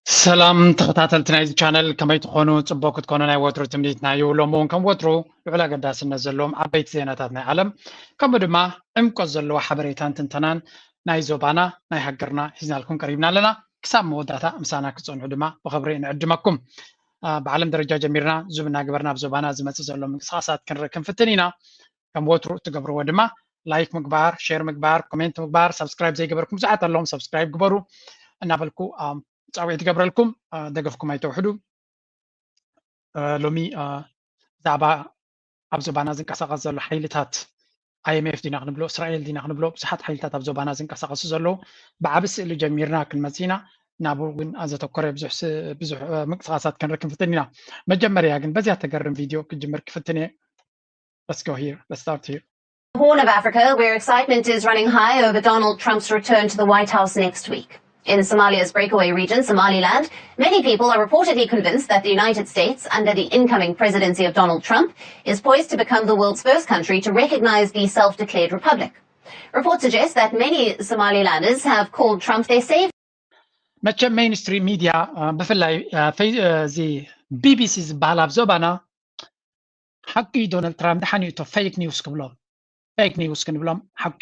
ሰላም ተኸታተልቲ ናይዚ ቻነል፣ ከመይ ትኾኑ? ጽቡቕ ክትኮኑ ናይ ወትሩ ትምኒትና እዩ። ሎሚ እውን ከም ወትሩ ልዑል ኣገዳስነት ዘለዎም ዓበይቲ ዜናታት ናይ ዓለም፣ ከምኡ ድማ ዕምቆት ዘለዎ ሓበሬታን ትንተናን ናይ ዞባና ናይ ሃገርና ሒዝናልኩም ቀሪብና ኣለና። ክሳብ መወዳእታ ምሳና ክትጸንሑ ድማ ብኽብሪ ንዕድመኩም። ኣ፣ ብዓለም ደረጃ ጀሚርና ዙብ እናገበርና ኣብ ዞባና ዝመጽእ ዘሎ ምንቅስቓሳት ክንርኢ ክንፍትን ኢና። ከም ወትሩ እትገብርዎ ድማ ላይክ ምግባር፣ ሼር ምግባር፣ ኮሜንት ምግባር፣ ሳብስክራይብ ዘይገበርኩም ብዙሓት ኣለዎም፣ ሳብስክራይብ ግበሩ እናበልኩ፣ ኣም፣ ጻውዒት ይገብረልኩም። ኣ፣ ደገፍኩም ኣይተውሕዱ። እ፣ ሎሚ፣ እ፣ ብዛዕባ ኣብ ዞባና ዝንቀሳቐስ ዘሎ ሓይልታት፣ ኣይ ኤም ኤፍ ዲና ክንብሎ፣ እስራኤል ዲና ክንብሎ፣ ብዙሓት ሓይልታት ኣብ ዞባና ዝንቀሳቐሱ ዘለዉ፣ ብዓቢ ስእሊ ጀሚርና ክንመጽእ ኢና። ናብኡ ግን ዘተኮረ ብዙሕ ስ-፣ ብዙሕ፣ እ፣ ምንቅስቓሳት ክንርኢ ክንፍትን ኢና። መጀመርያ ግን በዚኣ ተገርም ቪድዮ ክጅምር ክፍትን እየ። Let's go here. Let's start here. The Horn of Africa, where excitement is running high over Donald Trump's return to the White House next week. In Somalia's breakaway region, Somaliland, many people are reportedly convinced that the United States, under the incoming presidency of Donald Trump, is poised to become the world's first country to recognize the self-declared republic. Reports suggest that many Somalilanders have called Trump their savior. መቸም ሜይንስትሪም ሚድያ፣ እ፣ ብፍላይ፣ እ፣ ፈይ-፣ እ፣ እዚ ቢ ቢ ሲ ዝበሃል ኣብ ዞባና ሓቂ ዶናልድ ትራምፕ ደሓን እዩ እቶ ፌክ ኒውስ ክብሎም፣ ፌክ ኒውስ ክንብሎም ሓቂ።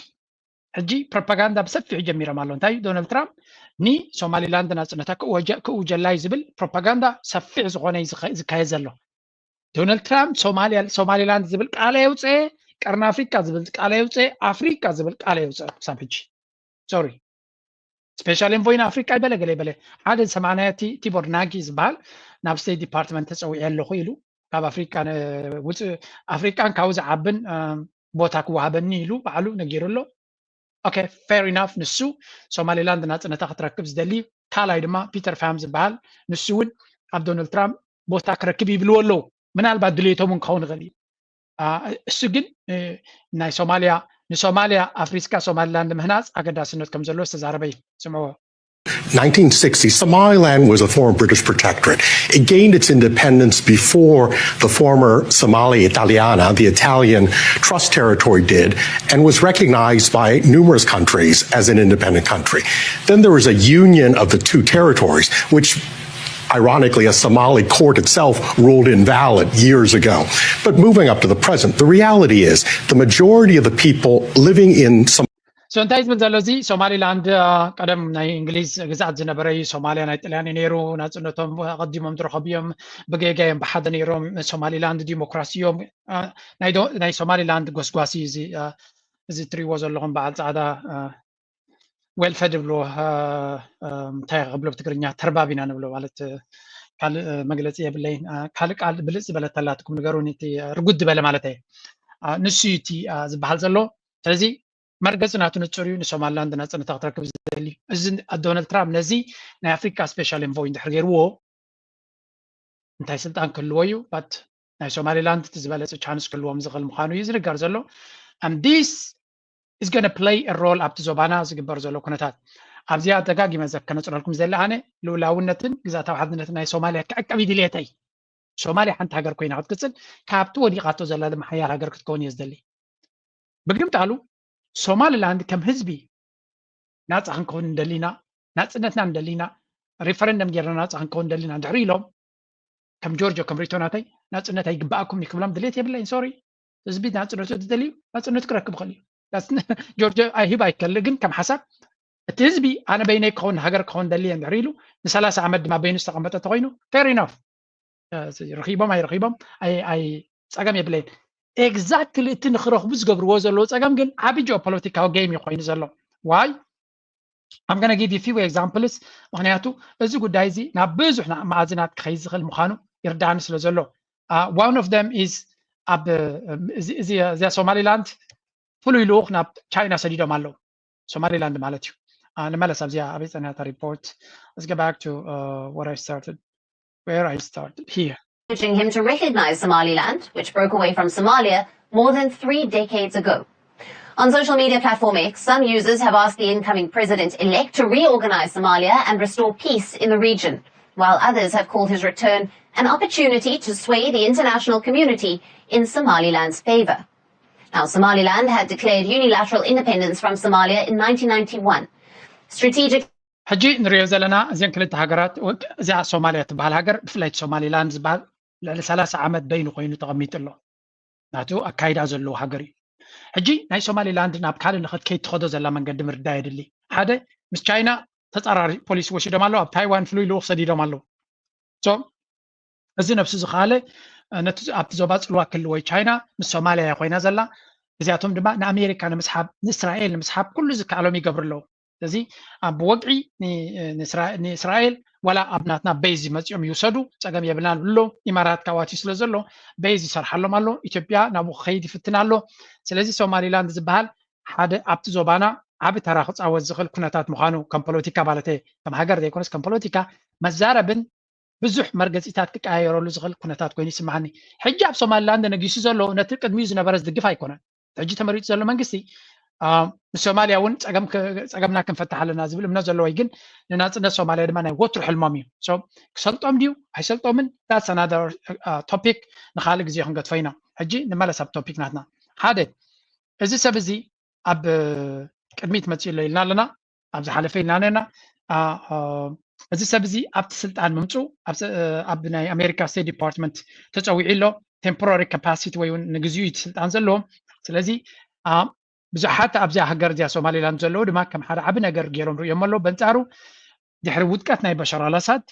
ሕጂ ፕሮፓጋንዳ ብሰፊሑ ጀሚሮም ኣለዉ። እንታይ እዩ ዶናልድ ትራምፕ ንሶማሊላንድ ናጽነታ ክእወጀ-፣ ክእውጀላ እዩ ዝብል ፕሮፓጋንዳ ሰፊሕ ዝኾነ እዩ ዝኸ-፣ ዝካየድ ዘሎ። ዶናልድ ትራምፕ ሶማሊያ-፣ ሶማሊላንድ ዝብል ቃል ኣየውጽአ፣ ቀርኒ ኣፍሪቃ ዝብል ቃል ኣየውጽአ፣ ኣፍሪቃ ዝብል ቃል ኣየውጽአ ክሳብ ሕጂ። ሶሪ። ስፔሻል ኤንቮይ ንኣፍሪቃ ይበለ ገለ ይበለ። ሓደ ሰማንያ ቲ-፣ ቲቦር ናጊ ዝበሃል ናብ ስቴት ዲፓርትመንት ተጸዊዐ ኣለኹ ኢሉ፣ ካብ ኣፍሪቃ ን-፣ ውጽእ ኣፍሪቃን ካብኡ ዝዓብን፣ እ፣ ቦታ ክወሃበኒ ኢሉ ባዕሉ ነጊሩ ኣሎ። ኦኬ፣ ፌር ኢናፍ። ንሱ ሶማሊላንድ ናጽነታ ክትረክብ ዝደሊ፣ ካልኣይ ድማ ፒተር ፋም ዝበሃል፣ ንሱ እውን ኣብ ዶናልድ ትራምፕ ቦታ ክረክብ ይብልዎ ኣለዉ። ምናልባት ድሌቶም እውን ክኸውን ይኽእል እዩ። ኣ፣ እሱ ግን፣ እ፣ ናይ ሶማልያ፣ ንሶማልያ ኣፍሪስካ ሶማሊላንድ ምህናጽ ኣገዳስነት ከም ዘለዎ ዝተዛረበ እዩ። ስምዕዎ። Nineteen sixty, Somaliland was a former British protectorate. It gained its independence before the former Somali Italiana, the Italian Trust Territory, did, and was recognized by numerous countries as an independent country. Then there was a union of the two territories, which ironically, a Somali court itself ruled invalid years ago. But moving up to the present, the reality is the majority of the people living in Som- So እንታይ ዝብል ዘሎ እዚ ሶማሊላንድ፣ አ፣ ቀደም ናይ እንግሊዝ ግዝኣት ዝነበረ እዩ። ሶማልያ ናይ ጥልያን እዩ ነይሩ። ናጽነቶም ኣቐዲሞም ዝረኸቡ እዮም። ብጌጋ እዮም ብሓደ ነይሮም። ሶማሊላንድ ዲሞክራሲ እዮም። አ፣ ናይ ዶ-፣ ናይ ሶማሊላንድ ጎስጓሲ እዚ፣ አ፣ እዚ እትሪእዎ ዘለኹም በዓል ጻዕዳ፣ አ፣ ዌልፈድ ይብልዎ፣ አ፣ አ፣ እንታይ ክብሎ ብትግርኛ ተርባብ ኢና ንብሎ፣ ማለት፣ አ፣ ካልእ፣ አ፣ መግለጺ የብለይን። አ፣ ካልእ ቃል ብልጽ ዝበለት ኣላትኩም ንገሩኒ፣ እቲ ርጉድ ዝበለ ማለት እየ። አ፣ ንሱ እዩ እቲ፣ አ፣ ዝበሃል ዘሎ። ስለዚ መርገጺ ናቱ ንጹር እዩ፣ ንሶማሊላንድ ናጽነታ ክትረክብ ዝደሊ። እዚ ዶናልድ ትራምፕ ነዚ ናይ ኣፍሪካ ስፔሻል ኤንቮይ እንድሕር ገይርዎ፣ እንታይ ስልጣን ክህልዎ እዩ? ባት ናይ ሶማሊላንድ እቲ ዝበለጸ ቻንስ ክህልዎም ዝኽእል ምዃኑ እዩ ዝንገር ዘሎ። And this is going to play a role ኣብቲ ዞባና ዝግበር ዘሎ ኩነታት። ኣብዚኣ ደጋጊመ ዘከነፅረልኩም ዘለ ኣነ ልኡላውነትን ግዛታዊ ሓድነትን ናይ ሶማልያ ክዕቀብ ድልየተይ። ሶማልያ ሓንቲ ሃገር ኮይና ክትቅፅል፣ ካብቲ ወዲቓቶ ዘላ ድማ ሓያል ሃገር ክትከውን እየ ዝደሊ። ብግምጣሉ ሶማሊላንድ ከም ህዝቢ ናፃ ክንከውን እንደሊና፣ ናፅነትና እንደሊና፣ ሪፈረንደም ጌርና ናፃ ክንከውን እንደሊና እንድሕሪ ኢሎም፣ ከም ጆርጆ ከም ሪቶ ናተይ ናፅነት ኣይግባኣኩም ክብሎም ድሌት የብለይን። ሶሪ፣ ህዝቢ ናፅነቱ ዝደልዩ ናፅነቱ ክረክብ ይኽእል እዩ። ጆርጆ ኣይህብ ኣይከልእ፣ ግን ከም ሓሳብ እቲ ህዝቢ ኣነ በይነይ ክኸውን ሃገር ክኸውን ደልየ እንድሕር ኢሉ ንሰላሳ ዓመት ድማ በይኑ ዝተቐመጠ ተኮይኑ ፌር ኢኖፍ፣ ረኺቦም ኣይረኺቦም ኣይ ጸገም የብለይን። ኤግዛክትሊ እቲ ንክረኽቡ ዝገብርዎ ዘለዉ ጸገም ግን ዓቢ ጂኦፖለቲካዊ ጌም እዩ ኮይኑ ዘሎ። ዋይ ኣም ገና ጊቭ ዩ ፊው ኤግዛምፕልስ። ምክንያቱ እዚ ጉዳይ እዚ ናብ ብዙሕ መኣዝናት ክኸይድ ዝኽእል ምዃኑ ይርዳእኒ ስለ ዘሎ። ዋን ኦፍ ደም ኢዝ ኣብ እዚኣ ሶማሊላንድ ፍሉይ ልኡኽ ናብ ቻይና ሰዲዶም ኣለዉ። ሶማሊላንድ ማለት እዩ። ንመለስ ኣብዚኣ ኣበይ ጸኒሓታ ሪፖርት። Let's go back to what I started, where I started here. Urging him to recognize Somaliland, which broke away from Somalia more than three decades ago. On social media platform X, some users have asked the incoming president-elect to reorganize Somalia and restore peace in the region, while others have called his return an opportunity to sway the international community in Somaliland's favor. Now, Somaliland had declared unilateral independence from Somalia in nineteen ninety-one. Strategic ሕጂ ንሪኦ ዘለና እዚን ክልተ ሃገራት፣ እዚኣ ሶማልያ ትበሃል ሃገር፣ ብፍላይ ሶማሊላንድ ዝበሃል ልዕሊ ሰላሳ ዓመት በይኑ ኮይኑ ተቐሚጡ ኣሎ። ናቱ ኣካይዳ ዘለዎ ሃገር እዩ። ሕጂ ናይ ሶማሊላንድ ናብ ካልእ ንኸትከይድ ትኸዶ ዘላ መንገዲ ምርዳእ የድሊ። ሓደ ምስ ቻይና ተጻራሪ ፖሊሲ ወሲዶም ኣለዉ። ኣብ ታይዋን ፍሉይ ልኡኽ ሰዲዶም ኣለዉ። So እዚ ነብሱ ዝኸኣለ ነቲ ኣብቲ ዞባ ጽልዋ ክህልዎ እዩ። ቻይና ምስ ሶማልያ እያ ኮይና ዘላ። እዚኣቶም ድማ ንኣሜሪካ ንምስሓብ ንእስራኤል ንምስሓብ ኩሉ ዝከኣሎም ይገብሩ ኣለዉ። ስለዚ ኣብ ወግዒ ንእስራኤል ዋላ ኣብ ናትና ቤዝ መፂኦም ይውሰዱ ፀገም የብልናን ብሎ ኢማራት ካዋቲ ስለ ዘሎ ቤዝ ይሰርሓሎም ኣሎ። ኢትዮጵያ ናብኡ ክኸይድ ይፍትን ኣሎ። ስለዚ ሶማሊላንድ ዝበሃል ሓደ ኣብቲ ዞባና ዓቢ ተራ ክፃወት ዝኽእል ኩነታት ምዃኑ ከም ፖለቲካ ማለት ከም ሃገር ዘይኮነስ ከም ፖለቲካ መዛረብን ብዙሕ መርገፂታት ክቀያየረሉ ዝኽእል ኩነታት ኮይኑ ይስማዓኒ። ሕጂ ኣብ ሶማሊላንድ ነጊሱ ዘሎ ነቲ ቅድሚኡ ዝነበረ ዝድግፍ ኣይኮነን። ሕጂ ተመሪጡ ዘሎ መንግስቲ ምስ ሶማልያ እውን ፀገምና ክንፈትሕ ኣለና ዝብል እምነት ዘለዎ እዩ። ግን ንናፅነት ሶማልያ ድማ ናይ ወትሩ ሕልሞም እዩ። ክሰልጦም ድዩ ኣይሰልጦምን that's another topic፣ ንካልእ ግዜ ክንገድፎ ኢና። ሕጂ ንመለስ ኣብ ቶፒክ ናትና። ሓደ እዚ ሰብ እዚ ኣብ ቅድሚት መፂኡ ኣሎ ኢልና ኣለና፣ ኣብ ዝሓለፈ ኢልና ነና። እዚ ሰብ እዚ ኣብቲ ስልጣን ምምፁ ኣብ ናይ ኣሜሪካ ስቴት ዲፓርትመንት ተፀዊዑ ኣሎ። ቴምፖራሪ ካፓሲቲ ወይ እውን ንግዚኡ እቲ ስልጣን ዘለዎ። ስለዚ ብዙሓት ኣብዚኣ ሃገር እዚኣ ሶማሊላንድ ዘለዉ ድማ ከም ሓደ ዓቢ ነገር ገይሮም ርእዮም ኣለዉ። በንጻሩ ድሕሪ ውድቀት ናይ በሻር ኣልኣሳድ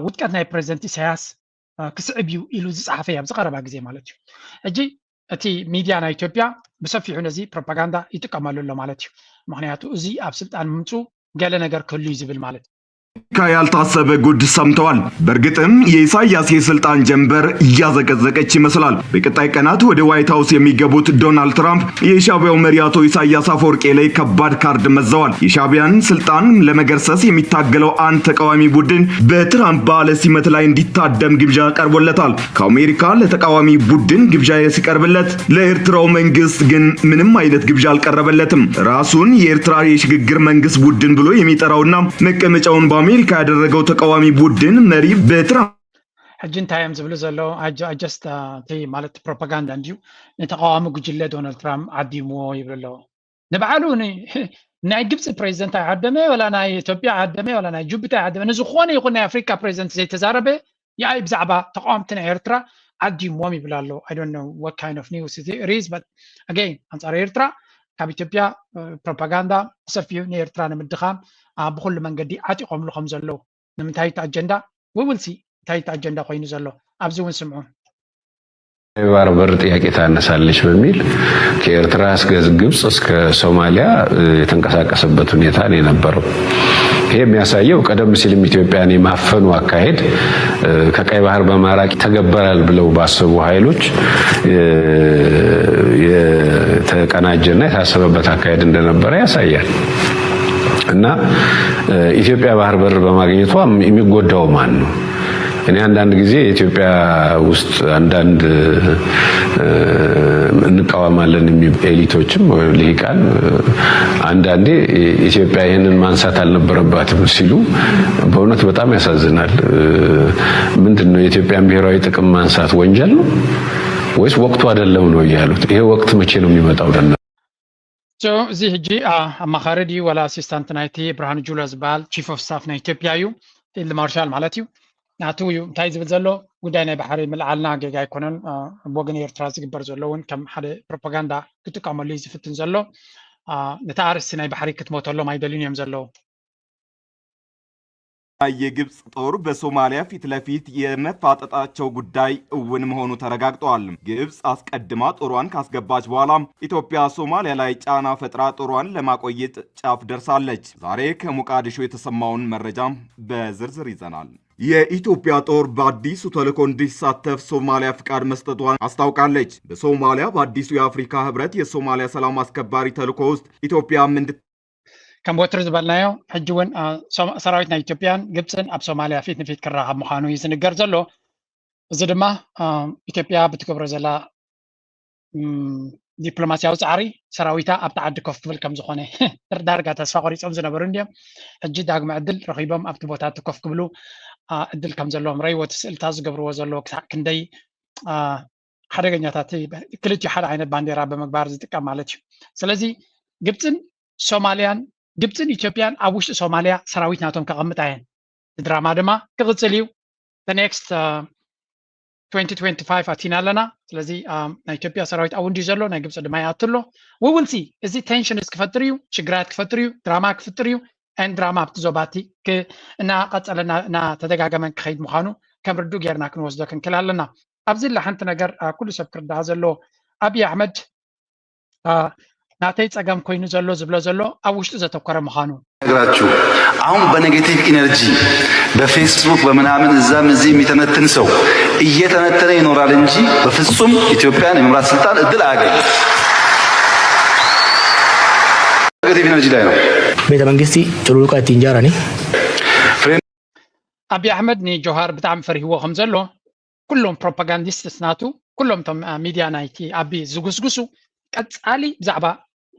ውድቀት ናይ ፕሬዚደንት ኢሳያስ ክስዕብ እዩ ኢሉ ዝጸሓፈ ኣብዚ ቀረባ ግዜ ማለት እዩ። ሕጂ እቲ ሚድያ ናይ ኢትዮጵያ ብሰፊሑ ነዚ ፕሮፓጋንዳ ይጥቀመሉ ኣሎ ማለት እዩ። ምክንያቱ እዚ ኣብ ስልጣን ምምፁ ገለ ነገር ክህሉ እዩ ዝብል ማለት እዩ። ያልታሰበ ጉድ ሰምተዋል። በእርግጥም የኢሳያስ የስልጣን ጀንበር እያዘቀዘቀች ይመስላል። በቀጣይ ቀናት ወደ ዋይት ሀውስ የሚገቡት ዶናልድ ትራምፕ የሻቢያው መሪ አቶ ኢሳያስ አፈወርቄ ላይ ከባድ ካርድ መዘዋል። የሻቢያን ስልጣን ለመገርሰስ የሚታገለው አንድ ተቃዋሚ ቡድን በትራምፕ በዓለ ሲመት ላይ እንዲታደም ግብዣ ቀርቦለታል። ከአሜሪካ ለተቃዋሚ ቡድን ግብዣ ሲቀርብለት ለኤርትራው መንግስት ግን ምንም አይነት ግብዣ አልቀረበለትም። ራሱን የኤርትራ የሽግግር መንግስት ቡድን ብሎ የሚጠራውና መቀመጫውን በአሜሪካ ያደረገው ተቃዋሚ ቡድን መሪ በትራምፕ ሕጂ እንታይ እዮም ዝብሉ ዘለዉ? ጀስት እቲ ማለት ፕሮፓጋንዳ እንድዩ። ንተቃዋሚ ጉጅለ ዶናልድ ትራምፕ ዓዲምዎ ይብሉ ኣለዉ። ንባዕሉ ናይ ግብፂ ፕሬዚደንት ኣይዓደመ፣ ወላ ናይ ኢትዮጵያ ዓደመ፣ ወላ ናይ ጁብታ ኣይዓደመ፣ ንዝኾነ ይኹን ናይ ኣፍሪካ ፕሬዚደንት ዘይተዛረበ። ያይ ብዛዕባ ተቃወምቲ ናይ ኤርትራ ዓዲምዎም ይብል ኣሎ። I don't know what kind of news it is, but again ኣንጻር ኤርትራ ካብ ኢትዮጵያ ፕሮፓጋንዳ ብሰፊሑ ንኤርትራ ንምድኻም ብኩሉ መንገዲ ዓጢቆምሉ ከም ዘለዉ። ንምንታይ እቲ ኣጀንዳ? We will see እንታይ እቲ ኣጀንዳ ኮይኑ ዘሎ ኣብዚ እውን ስምዑ። የባህር በር ጥያቄ ታነሳለች በሚል ከኤርትራ እስከ ግብጽ እስከ ሶማሊያ የተንቀሳቀሰበት ሁኔታ ነው የነበረው። ይሄ የሚያሳየው ቀደም ሲልም ኢትዮጵያን የማፈኑ አካሄድ ከቀይ ባህር በማራቅ ይተገበራል ብለው ባሰቡ ኃይሎች የተቀናጀና የታሰበበት አካሄድ እንደነበረ ያሳያል። እና ኢትዮጵያ ባህር በር በማግኘቷ የሚጎዳው ማን ነው? እኔ አንዳንድ ጊዜ ኢትዮጵያ ውስጥ አንዳንድ እንቃወማለን የሚሉ ኤሊቶችም ወይም ልሂቃን አንዳንዴ ኢትዮጵያ ይህንን ማንሳት አልነበረባትም ሲሉ በእውነት በጣም ያሳዝናል። ምንድን ነው የኢትዮጵያን ብሔራዊ ጥቅም ማንሳት ወንጀል ነው ወይስ ወቅቱ አይደለም ነው እያሉት? ይሄ ወቅት መቼ ነው የሚመጣው? ለእነሱ እዚ ሕጂ ኣማኻሪ ድዩ ዋላ ኣሲስታንት ናይቲ ብርሃኑ ጁላ ዝበሃል ቺፍ ኦፍ ስታፍ ናይ ኢትዮጵያ እዩ። ፊልድ ማርሻል ማለት እዩ። ናቱ እዩ እንታይ ዝብል ዘሎ? ጉዳይ ናይ ባሕሪ ምልዓልና ጌጋ ኣይኮነን። ብወገን ኤርትራ ዝግበር ዘሎ እውን ከም ሓደ ፕሮፓጋንዳ ክጥቀመሉ እዩ ዝፍትን ዘሎ። ነቲ ኣርእስቲ ናይ ባሕሪ ክትሞተሎም ኣይደልዩን እዮም ዘለዉ። የግብፅ ጦር በሶማሊያ ፊት ለፊት የመፋጠጣቸው ጉዳይ እውን መሆኑ ተረጋግጠዋል። ግብፅ አስቀድማ ጦሯን ካስገባች በኋላ ኢትዮጵያ ሶማሊያ ላይ ጫና ፈጥራ ጦሯን ለማቆየት ጫፍ ደርሳለች። ዛሬ ከሞቃዲሾ የተሰማውን መረጃ በዝርዝር ይዘናል። የኢትዮጵያ ጦር በአዲሱ ተልዕኮ እንዲሳተፍ ሶማሊያ ፍቃድ መስጠቷን አስታውቃለች። በሶማሊያ በአዲሱ የአፍሪካ ህብረት የሶማሊያ ሰላም አስከባሪ ተልዕኮ ውስጥ ኢትዮጵያም እንድት ከም ወትሩ ዝበልናዮ ሕጂ እውን ሰራዊት ናይ ኢትዮጵያን ግብፅን ኣብ ሶማሊያ ፊት ንፊት ክራኸብ ምዃኑ እዩ ዝንገር ዘሎ። እዚ ድማ ኢትዮጵያ ብትገብሮ ዘላ ዲፕሎማሲያዊ ፃዕሪ ሰራዊታ ኣብቲ ዓዲ ኮፍ ክብል ከም ዝኾነ ዳርጋ ተስፋ ቆሪፆም ዝነበሩ እንዲዮም። ሕጂ ዳግመ ዕድል ረኺቦም ኣብቲ ቦታ እቲ ኮፍ ክብሉ ዕድል ከም ዘለዎም ረይዎ እቲ ስእልታት ዝገብርዎ ዘለዉ ክሳዕ ክንደይ ሓደገኛታት ክልቲኡ ሓደ ዓይነት ባንዴራ ብምግባር ዝጥቀም ማለት እዩ። ስለዚ ግብፅን ሶማሊያን ግብፅን ኢትዮጵያን ኣብ ውሽጢ ሶማሊያ ሰራዊት ናቶም ከቐምጣ እየን። ድራማ ድማ ክቕፅል እዩ። ኔክስት ትዌንቲ ትዌንቲ ፋይቭ ኣቲና ኣለና። ስለዚ ናይ ኢትዮጵያ ሰራዊት ኣብኡ እንዲዩ ዘሎ፣ ናይ ግብፂ ድማ ይኣቱ ኣሎ። ውውልሲ እዚ ቴንሽንስ ክፈጥር እዩ፣ ሽግራት ክፈጥር እዩ፣ ድራማ ክፍጥር እዩ። ን ድራማ ኣብቲ ዞባቲ እናቐፀለ እናተደጋገመን ክኸይድ ምዃኑ ከም ርዱእ ጌርና ክንወስዶ ክንክል ኣለና። ኣብዚ ላ ሓንቲ ነገር ኩሉ ሰብ ክርዳኣ ዘለዎ ኣብይ ኣሕመድ ናተይ ፀገም ኮይኑ ዘሎ ዝብሎ ዘሎ ኣብ ውሽጡ ዘተኮረ ምዃኑ ነግራችሁ አሁን በኔጌቲቭ ኢነርጂ በፌስቡክ በምናምን እዛም እዚህ የሚተነትን ሰው እየተነተነ ይኖራል እንጂ በፍጹም ኢትዮጵያን የመምራት ስልጣን እድል አያገኝም። ኔጌቲቭ ኢነርጂ ላይ ነው። ቤተ መንግስቲ ጭሉልቃ ittiin ijaarani. ኣብይ ኣሕመድ ንጀውሃር ብጣዕሚ ፈሪህዎ ከም ዘሎ ኩሎም ፕሮፓጋንዲስትስ ናቱ ኩሎም እቶም ሚድያ ናይቲ ኣቢ ዝጉስጉሱ ቀፃሊ ብዛዕባ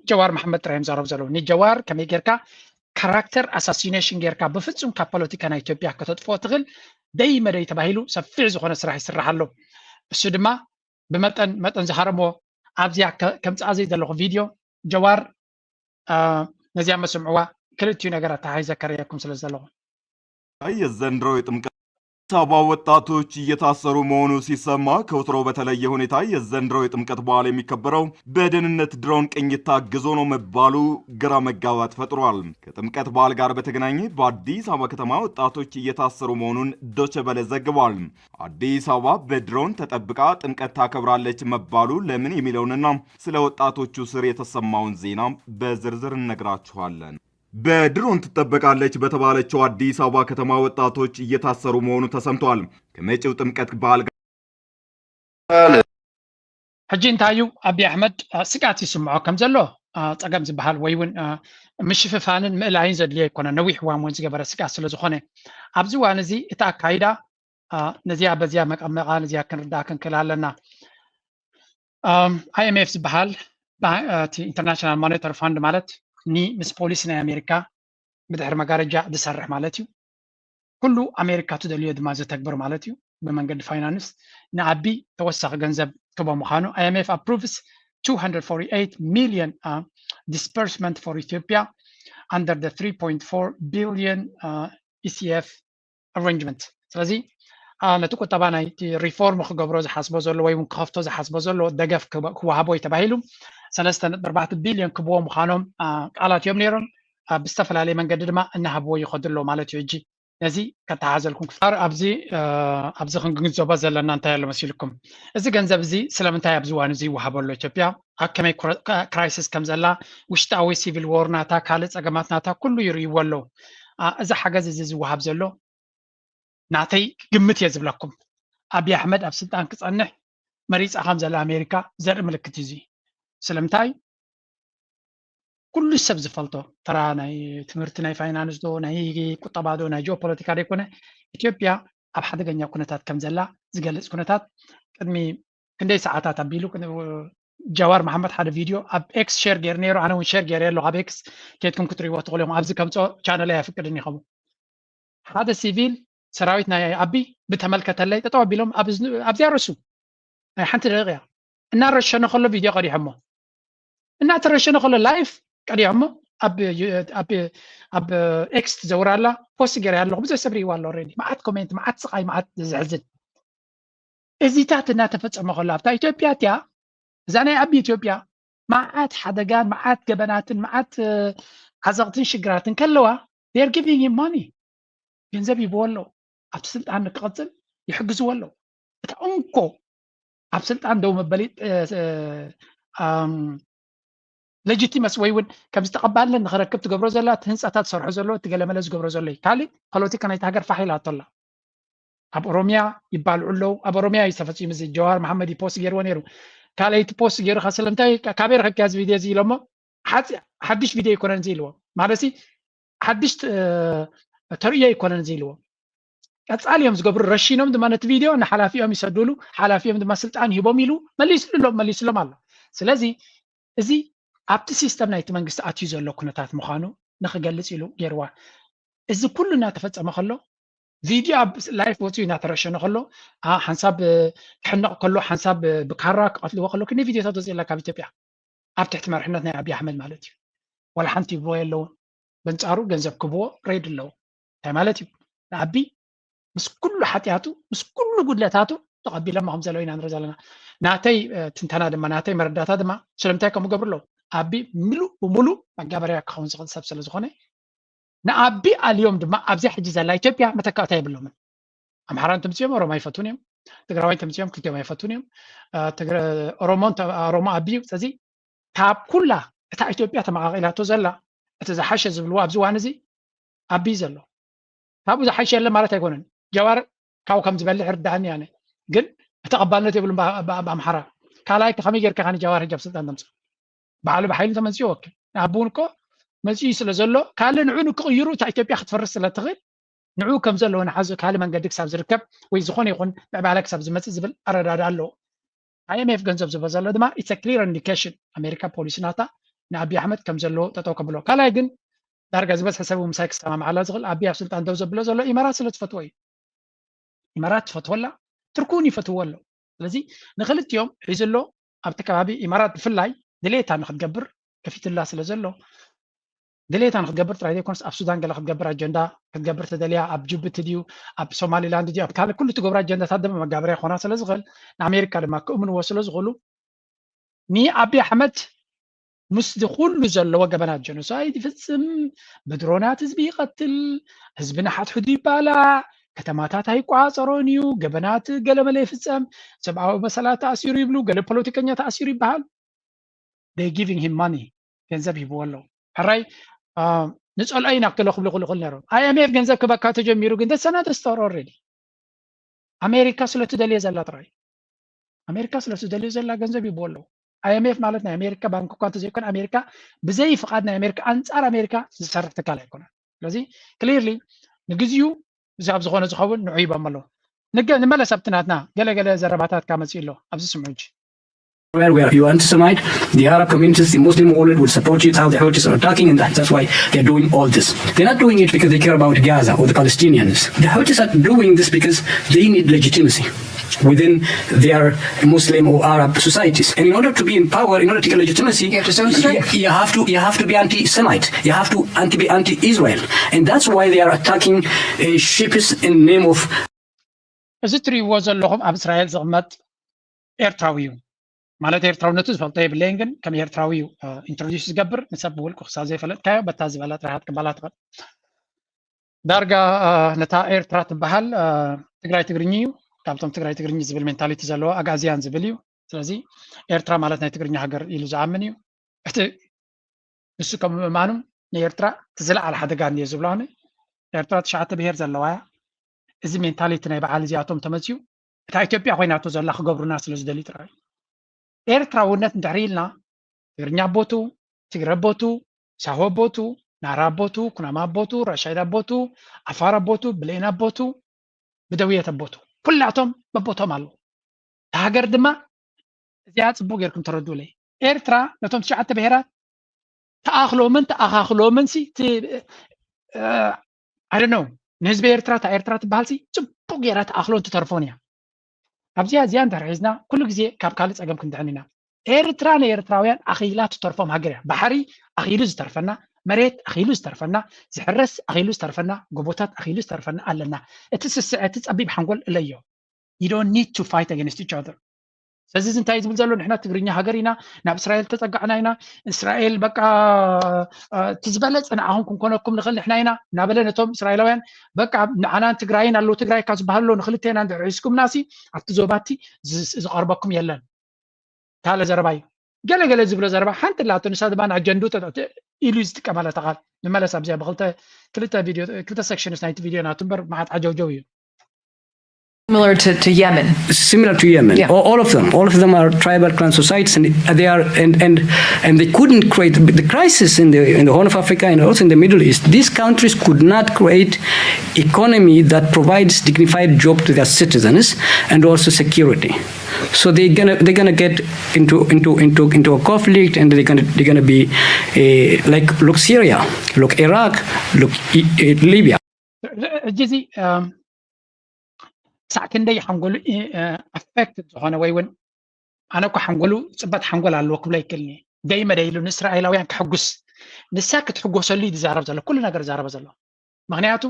ጀዋር መሓመድ ጥራይ እዮም ዘረብ ዘለዉ። ንጀዋር ከመይ ጌርካ ካራክተር ኣሳሲኔሽን ጌርካ ብፍፁም ካብ ፖለቲካ ናይ ኢትዮጵያ ከተጥፍኦ ትኽእል ደይ መደይ ተባሂሉ ሰፊሕ ዝኾነ ስራሕ ይስራሕ ኣሎ። እሱ ድማ ብመጠን መጠን ዝሃረሞ ኣብዚያ ከምፅኣ ዘይ ዘለኹ ቪድዮ ጀዋር ነዚኣ መስምዕዋ ክልቲኡ ነገር ኣተሓሒዘ ከርእየኩም ስለ ዘለኹ የዘንድሮ የጥምቀት አዲስ አበባ ወጣቶች እየታሰሩ መሆኑ ሲሰማ ከወትሮ በተለየ ሁኔታ የዘንድሮ የጥምቀት በዓል የሚከበረው በደህንነት ድሮን ቅኝት ታግዞ ነው መባሉ ግራ መጋባት ፈጥሯል። ከጥምቀት በዓል ጋር በተገናኘ በአዲስ አበባ ከተማ ወጣቶች እየታሰሩ መሆኑን ዶቸበለ ዘግቧል። አዲስ አበባ በድሮን ተጠብቃ ጥምቀት ታከብራለች መባሉ ለምን የሚለውንና ስለ ወጣቶቹ ስር የተሰማውን ዜና በዝርዝር እነግራችኋለን። በድሮን ትጠበቃለች በተባለችው አዲስ አበባ ከተማ ወጣቶች እየታሰሩ መሆኑ ተሰምቷል። ከመጪው ጥምቀት በዓል ጋር ሕጂ እንታይ እዩ ኣብይ ኣሕመድ ስግኣት ይስምዖ ከም ዘሎ ፀገም ዝበሃል ወይ እውን ምሽፍፋንን ምእላይን ዘድልዮ ኣይኮነ ነዊሕ እዋን እውን ዝገበረ ስግኣት ስለ ዝኾነ ኣብዚ እዋን እዚ እቲ ኣካይዳ ነዚኣ በዚኣ መቀመቃ ነዚኣ ክንርዳእ ክንክእል ኣለና። ኣይኤምኤፍ ዝበሃል እቲ ኢንተርናሽናል ሞኔታሪ ፋንድ ማለት ኒ ምስ ፖሊሲ ናይ ኣሜሪካ ብድሕሪ መጋረጃ ዝሰርሕ ማለት እዩ። ኩሉ ኣሜሪካ ትደልዮ ድማ ዘተግብር ማለት እዩ። ብመንገዲ ፋይናንስ ንኣቢ ተወሳኺ ገንዘብ ክቦ ምዃኑ IMF approves two hundred forty-eight million disbursement for Ethiopia under the three point four billion ECF arrangement። ስለዚ ነቲ ቁጠባ ናይ ሪፎርም ክገብሮ ዝሓስቦ ዘሎ ወይ እውን ክኸፍቶ ዝሓስቦ ዘሎ ደገፍ ክወሃቦ እዩ ተባሂሉ ሰለስተ ነጥቢ ኣርባዕተ ቢልዮን ክብዎ ምዃኖም ቃላት እዮም ነይሮም። ብዝተፈላለየ መንገዲ ድማ እናሃብዎ ይኸዱ ኣለዉ ማለት እዩ። ሕጂ ነዚ ከተሓዘልኩም ክፍታር ኣብዚ ኣብዚ ክንግንዘቦ ዘለና እንታይ ኣሎ መሲልኩም? እዚ ገንዘብ እዚ ስለምንታይ ኣብዚ እዋን እዚ ይወሃበ ኣሎ? ኢትዮጵያ ኣብ ከመይ ክራይሲስ ከም ዘላ ውሽጣዊ ሲቪል ዎር ናታ ካልእ ፀገማት ናታ ኩሉ ይርእይዎ ኣለዉ። እዚ ሓገዝ እዚ ዝወሃብ ዘሎ ናተይ ግምት እየ ዝብለኩም። ኣብይ ኣሕመድ ኣብ ስልጣን ክፀንሕ መሪፃ ከም ዘላ ኣሜሪካ ዘርኢ ምልክት እዩ። ስለምንታይ ኩሉ ሰብ ዝፈልጦ ተራ ናይ ትምህርቲ ናይ ፋይናንስ ዶ ናይ ቁጠባ ዶ ናይ ጂኦፖለቲካ ዶ ይኮነ ኢትዮጵያ ኣብ ሓደገኛ ኩነታት ከም ዘላ ዝገልጽ ኩነታት ቅድሚ ክንደይ ሰዓታት ኣቢሉ ጃዋር መሓመድ ሓደ ቪድዮ ኣብ ኤክስ ሸር ገይሩ ነይሩ። ኣነ እውን ሸር ገይረ ኣለኹ ኣብ ኤክስ፣ ከድኩም ክትሪእዎ ትኽእሉ ኢኹም። ኣብዚ ከምፅኦ ቻነል ኣይፍቅድን ይኸውን። ሓደ ሲቪል ሰራዊት ናይ ኣቢ ብተመልከተለይ ጠጠው ኣቢሎም ኣብዚኣ ረሱ ናይ ሓንቲ ደቂቃ እናረሸነ ከሎ ቪድዮ ቀዲሖሞ እናተረሸነ ከሎ ላይፍ ቀዲሖሞ ኣብ ኤክስ ትዘውር ኣላ። ፖስት ገይረ ኣለኹ ብዙሕ ሰብ ሪእዋ ኣሎ። ኦልሬዲ መዓት ኮሜንት፣ መዓት ስቃይ፣ መዓት ዘሕዝን እዚታት እናተፈፀመ ከሎ ኣብታ ኢትዮጵያ እቲያ እዛ ናይ ኣብ ኢትዮጵያ መዓት ሓደጋን መዓት ገበናትን መዓት ዓዘቕትን ሽግራትን ከለዋ they're giving him money፣ ገንዘብ ይህብዎ ኣለዉ። ኣብቲ ስልጣን ንክቐፅል ይሕግዝዎ ኣለዉ። እታ እንኮ ኣብ ስልጣን ደው መበሊ ሌጂቲመስ ወይ እውን ከምዚ ተቐባልነት ንክረክብ ትገብሮ ዘላ እቲ ህንፃታት ዝሰርሖ ዘሎ እቲ ገለመለ ዝገብሮ ዘሎ እዩ። ካልእ ፖለቲካ ናይቲ ሃገር ፋሕ ኢላቶ ኣላ። ኣብ ኦሮሚያ ይባልዑ ኣለዉ። ኣብ ኦሮሚያ እዩ ተፈፂሙ። እዚ ጀዋር መሓመድ እዩ ፖስት ገይርዎ ነይሩ። ካልኣይቲ ፖስት ገይሩ ከ ስለምንታይ ካበይ ረኸብኪያ እዚ ቪድዮ እዚ ኢሎሞ ሓፂ ሓድሽ ቪድዮ ኣይኮነን እዚ ኢልዎ ማለት ሓድሽ ተርእዮ ኣይኮነን እዚ ኢልዎ። ቀፃሊ እዮም ዝገብሩ። ረሺኖም ድማ ነቲ ቪድዮ ንሓላፊኦም ይሰዱሉ፣ ሓላፊኦም ድማ ስልጣን ይህቦም ኢሉ መሊስሎም መሊስሎም ኣሎ። ስለዚ እዚ ኣብቲ ሲስተም ናይቲ መንግስቲ ኣትዩ ዘሎ ኩነታት ምዃኑ ንክገልፅ ኢሉ ገይርዋ። እዚ ኩሉ እናተፈፀመ ከሎ ቪድዮ ኣብ ላይፍ ወፂኡ እናተረሸነ ከሎ ሓንሳብ ክሕነቕ ከሎ ሓንሳብ ብካራ ክቐትልዎ ከሎ ክንደይ ቪድዮታት ወፂኡ ካብ ኢትዮጵያ ኣብ ትሕቲ መርሕነት ናይ ኣብይ ኣሕመድ ማለት እዩ። ዋላ ሓንቲ ይብልዎ የለውን። በንፃሩ ገንዘብ ክብዎ ሬድ ኣለዉ። እንታይ ማለት እዩ? ንኣቢ ምስ ኩሉ ሓጢኣቱ ምስ ኩሉ ጉድለታቱ ተቐቢሎሞ ከም ዘለዉ ኢና ንርኢ ዘለና። ናተይ ትንተና ድማ ናተይ መረዳእታ ድማ ስለምንታይ ከምኡ ገብሩ ኣለዉ? ኣቢ ምሉእ ብምሉእ መጋበርያ ክኸውን ዝኽእል ሰብ ስለ ዝኾነ ንኣቢ ኣልዮም ድማ ኣብዚኣ ሕጂ ዘላ ኢትዮጵያ መተካእታ የብሎምን። ኣምሓራ እንተምፅኦም ኦሮሞ ኣይፈቱን እዮም። ትግራዋይ እንተምፅኦም ክልቲኦም ኣይፈቱን እዮም። ኦሮሞ ኦሮሞ ኣቢ እዩ። ስለዚ ካብ ኩላ እታ ኢትዮጵያ ተመቓቒላቶ ዘላ እቲ ዝሓሸ ዝብልዎ ኣብዚ እዋን እዚ ኣቢ ዘሎ ካብኡ ዝሓሸ የለ ማለት ኣይኮነን። ጀዋር ካብ ከም ዝበልሕ ርዳእኒ ኣነ ግን ተቐባልነት የብሉን ብኣምሓራ። ካልኣይ ከመይ ጌርካ ካኒ ጀዋር ሕጂ ኣብ ስልጣን ተምፅኦ? ባዕሉ ብሓይሊ ተመፅኡ ወኪ ንኣቢ እውን እኮ መፅኡ ስለ ዘሎ ካልእ ንዑ ንክቕይሩ እታ ኢትዮጵያ ክትፈርስ ስለ ትኽእል ንዑ ከም ዘለዎ ንሓዞ ካልእ መንገዲ ክሳብ ዝርከብ ወይ ዝኾነ ይኹን ምዕባለ ክሳብ ዝመፅእ ዝብል ኣረዳድኣ ኣለዎ። ኣይኤምኤፍ ገንዘብ ዝቦ ዘሎ ድማ it's a clear indication ኣሜሪካ ፖሊሲ ናታ ንኣቢ ኣሕመድ ከም ዘለዎ ጠጠው ከብሎ። ካልኣይ ግን ዳርጋ ዝበዝሐ ሰብ ምሳይ ክሰማማዓላ ዝኽእል ኣቢ ኣብ ስልጣን ደው ዘብሎ ዘሎ ኢማራት ስለ ትፈትዎ እዩ። ኢማራት ትፈትወላ ትርኩን ይፈትዎ ኣሎ። ስለዚ ንክልቲኦም ሒዙ ኣሎ። ኣብቲ ከባቢ ኢማራት ብፍላይ ድሌታ ንክትገብር ከፊትላ ስለ ዘሎ ድሌታ ንክትገብር ጥራይ ዘይኮነስ ኣብ ሱዳን ገለ ክትገብር ኣጀንዳ ክትገብር ተደልያ ኣብ ጅቡቲ ድዩ ኣብ ሶማሊላንድ ድዩ ኣብ ካልእ ኩሉ ትገብሮ ኣጀንዳታት ድማ መጋበርያ ክኾና ስለ ዝኽእል ንኣሜሪካ ድማ ክእምንዎ ስለ ዝኽእሉ ንኣብይ ኣሕመድ ምስዚ ኩሉ ዘለዎ ገበናት ጀኖሳይድ ይፍፅም፣ ብድሮናት ህዝቢ ይቐትል፣ ህዝቢ ንሓድሕዱ ይባላዕ፣ ከተማታት ኣይቋፀሮን እዩ፣ ገበናት ገለመለ ይፍፀም፣ ሰብኣዊ መሰላት ተኣሲሩ ይብሉ፣ ገለ ፖለቲከኛ ተኣሲሩ ይበሃል። They giving him money ገንዘብ ሂብዎ ኣለዉ። ሕራይ ንፀልኦ ኢና ክለ ክብሉ ክልኹል ነይሮም። ኣይኤምኤፍ ገንዘብ ክበካ ተጀሚሩ ግን that's another story already። ኣሜሪካ ስለትደልዮ ዘላ ጥራይ ኣሜሪካ ስለትደልዮ ዘላ ገንዘብ ይብዎ ኣለዉ። ኣይኤምኤፍ ማለት ናይ ኣሜሪካ ባንክ እኳ እንተዘይኮነ ኣሜሪካ ብዘይ ፍቓድ ናይ ኣሜሪካ ኣንፃር ኣሜሪካ ዝሰርሕ ትካል ኣይኮነን። ስለዚ ክሊርሊ ንግዚኡ እዚ ኣብ ዝኾነ ዝኸውን ንዑ ሂቦም ኣለዉ። ንመለስ ኣብቲ ናትና ገለገለ ዘረባታት ካመፅኡ ኣሎ ኣብዚ ስምዑ እንጂ Where, where you anti-Semite, the Arab communities, the Muslim world will support you. It's how the Houthis are attacking, and that's why they're doing all this. They're not doing it because they care about Gaza or the Palestinians. The Houthis are doing this because they need legitimacy within their Muslim or Arab societies. And in order to be in power, in order to get legitimacy, you have to, you have to, you have to be anti-Semite. You have to anti, be anti-Israel. And that's why they are attacking uh, Shepis in name of እዚ እትሪእዎ ዘለኹም ኣብ እስራኤል ዝቕመጥ ኤርትራዊ እዩ። ማለት ኤርትራውነቱ ዝፈልጦ የብለይን፣ ግን ከም ኤርትራዊ እዩ ኢንትሮዲስ ዝገብር። ንሰብ ብውልቁ ክሳብ ዘይፈለጥካዮ በታ ዝበላ ጥራይ ክትቅበላ ትኽእል። ዳርጋ ነታ ኤርትራ ትበሃል ትግራይ ትግርኝ እዩ። ካብቶም ትግራይ ትግርኝ ዝብል ሜንታሊቲ ዘለዎ ኣግኣዝያን ዝብል እዩ። ስለዚ ኤርትራ ማለት ናይ ትግርኛ ሃገር ኢሉ ዝኣምን እዩ። እቲ ንሱ ከም ምእማኑ ንኤርትራ እቲ ዝለዓለ ሓደጋ እንድየ ዝብሎ ኣነ ኤርትራ ትሽዓተ ብሄር ዘለዋ እያ። እዚ ሜንታሊቲ ናይ በዓል እዚኣቶም ተመፅዩ እታ ኢትዮጵያ ኮይናቶ ዘላ ክገብሩና ስለ ዝደልዩ ጥራይ ኤርትራውነት እንድሕር ኢልና ትግርኛ ኣቦቱ፣ ትግረ ኣቦቱ፣ ሳሆ ኣቦቱ፣ ናራ ኣቦቱ፣ ኩናማ ኣቦቱ፣ ራሻይድ ኣቦቱ፣ ዓፋር ኣቦቱ፣ ብሌን ኣቦቱ ብደውየት ኣቦቱ ኩላቶም በቦቶም ኣለዉ። ሃገር ድማ እዚኣ ጽቡቅ ጌርኩም ተረድኡለይ። ኤርትራ ነቶም ትሽዓተ ብሄራት ተኣኽሎምን ተኣኻኽሎምን ሲ I don't know ንህዝቢ ኤርትራ እታ ኤርትራ ትበሃል ሲ ጽቡቅ ጌራ ተኣኽሎን ትተርፎን እያ። ኣብዚኣ እዚኣ እንድሕር ሒዝና ኩሉ ግዜ ካብ ካልእ ጸገም ክንድሕን ኢና። ኤርትራ ንኤርትራውያን ኣኺላ ትተርፎም ሃገር እያ። ባሕሪ ኣኺሉ ዝተርፈና፣ መሬት ኣኺሉ ዝተርፈና፣ ዝሕረስ ኣኺሉ ዝተርፈና፣ ጎቦታት ኣኺሉ ዝተርፈና ኣለና። እቲ ስስዐ እቲ ጸቢብ ሓንጎል እለዮ። You don't need to fight against each other። ስለዚ እዚ እንታይ ዝብል ዘሎ ንሕና ትግርኛ ሃገር ኢና፣ ናብ እስራኤል ተጸጋዕና ኢና። እስራኤል በቃ እቲ ዝበለጸ ንዓኹም ክንኮነኩም ንኽእል ንሕና ኢና እናበለ ነቶም እስራኤላውያን በቃ ንዓናን ትግራይን ኣለዉ ትግራይ ካብ ዝበሃሉ ኣለዉ ንክልቴና እንድሕር ሒዝኩምና ሲ ኣብቲ ዞባቲ ዝቐርበኩም የለን። ካልእ ዘረባ እዩ። ገለ ገለ ዝብሎ ዘረባ ሓንቲ ላቶ ንሳ ድማ ንኣጀንዱ ኢሉ እዩ ዝጥቀመላ ተቓል ንመለስ ኣብዚኣ ብክልተ ክልተ ቪድዮ ክልተ ሴክሽንስ ናይቲ ቪድዮ ናቱ እምበር መዓት ዓጀውጀው እዩ። Similar to, to Yemen. Similar to Yemen. Yeah. All of them, all of them are tribal clan societies, and they are and and and they couldn't create the crisis in the in the Horn of Africa and also in the Middle East. These countries could not create economy that provides dignified job to their citizens and also security. So they're gonna they're gonna get into into into into a conflict, and they're gonna they're gonna be uh, like look Syria, look Iraq, look Libya. ሕጂ እዚ ክሳዕ ክንደይ ሓንጎሉ ኣፌክትድ ዝኾነ ወይ እውን ኣነ እኮ ሓንጎሉ ፅበት ሓንጎል ኣለዎ ክብሎ ይክእልኒ ደይመ ደይሉ ንእስራኤላውያን ክሕጉስ ንሳ ክትሕጎሰሉ እዩ ዝዛረብ ዘሎ ኩሉ ነገር ዛረበ ዘሎ ምክንያቱ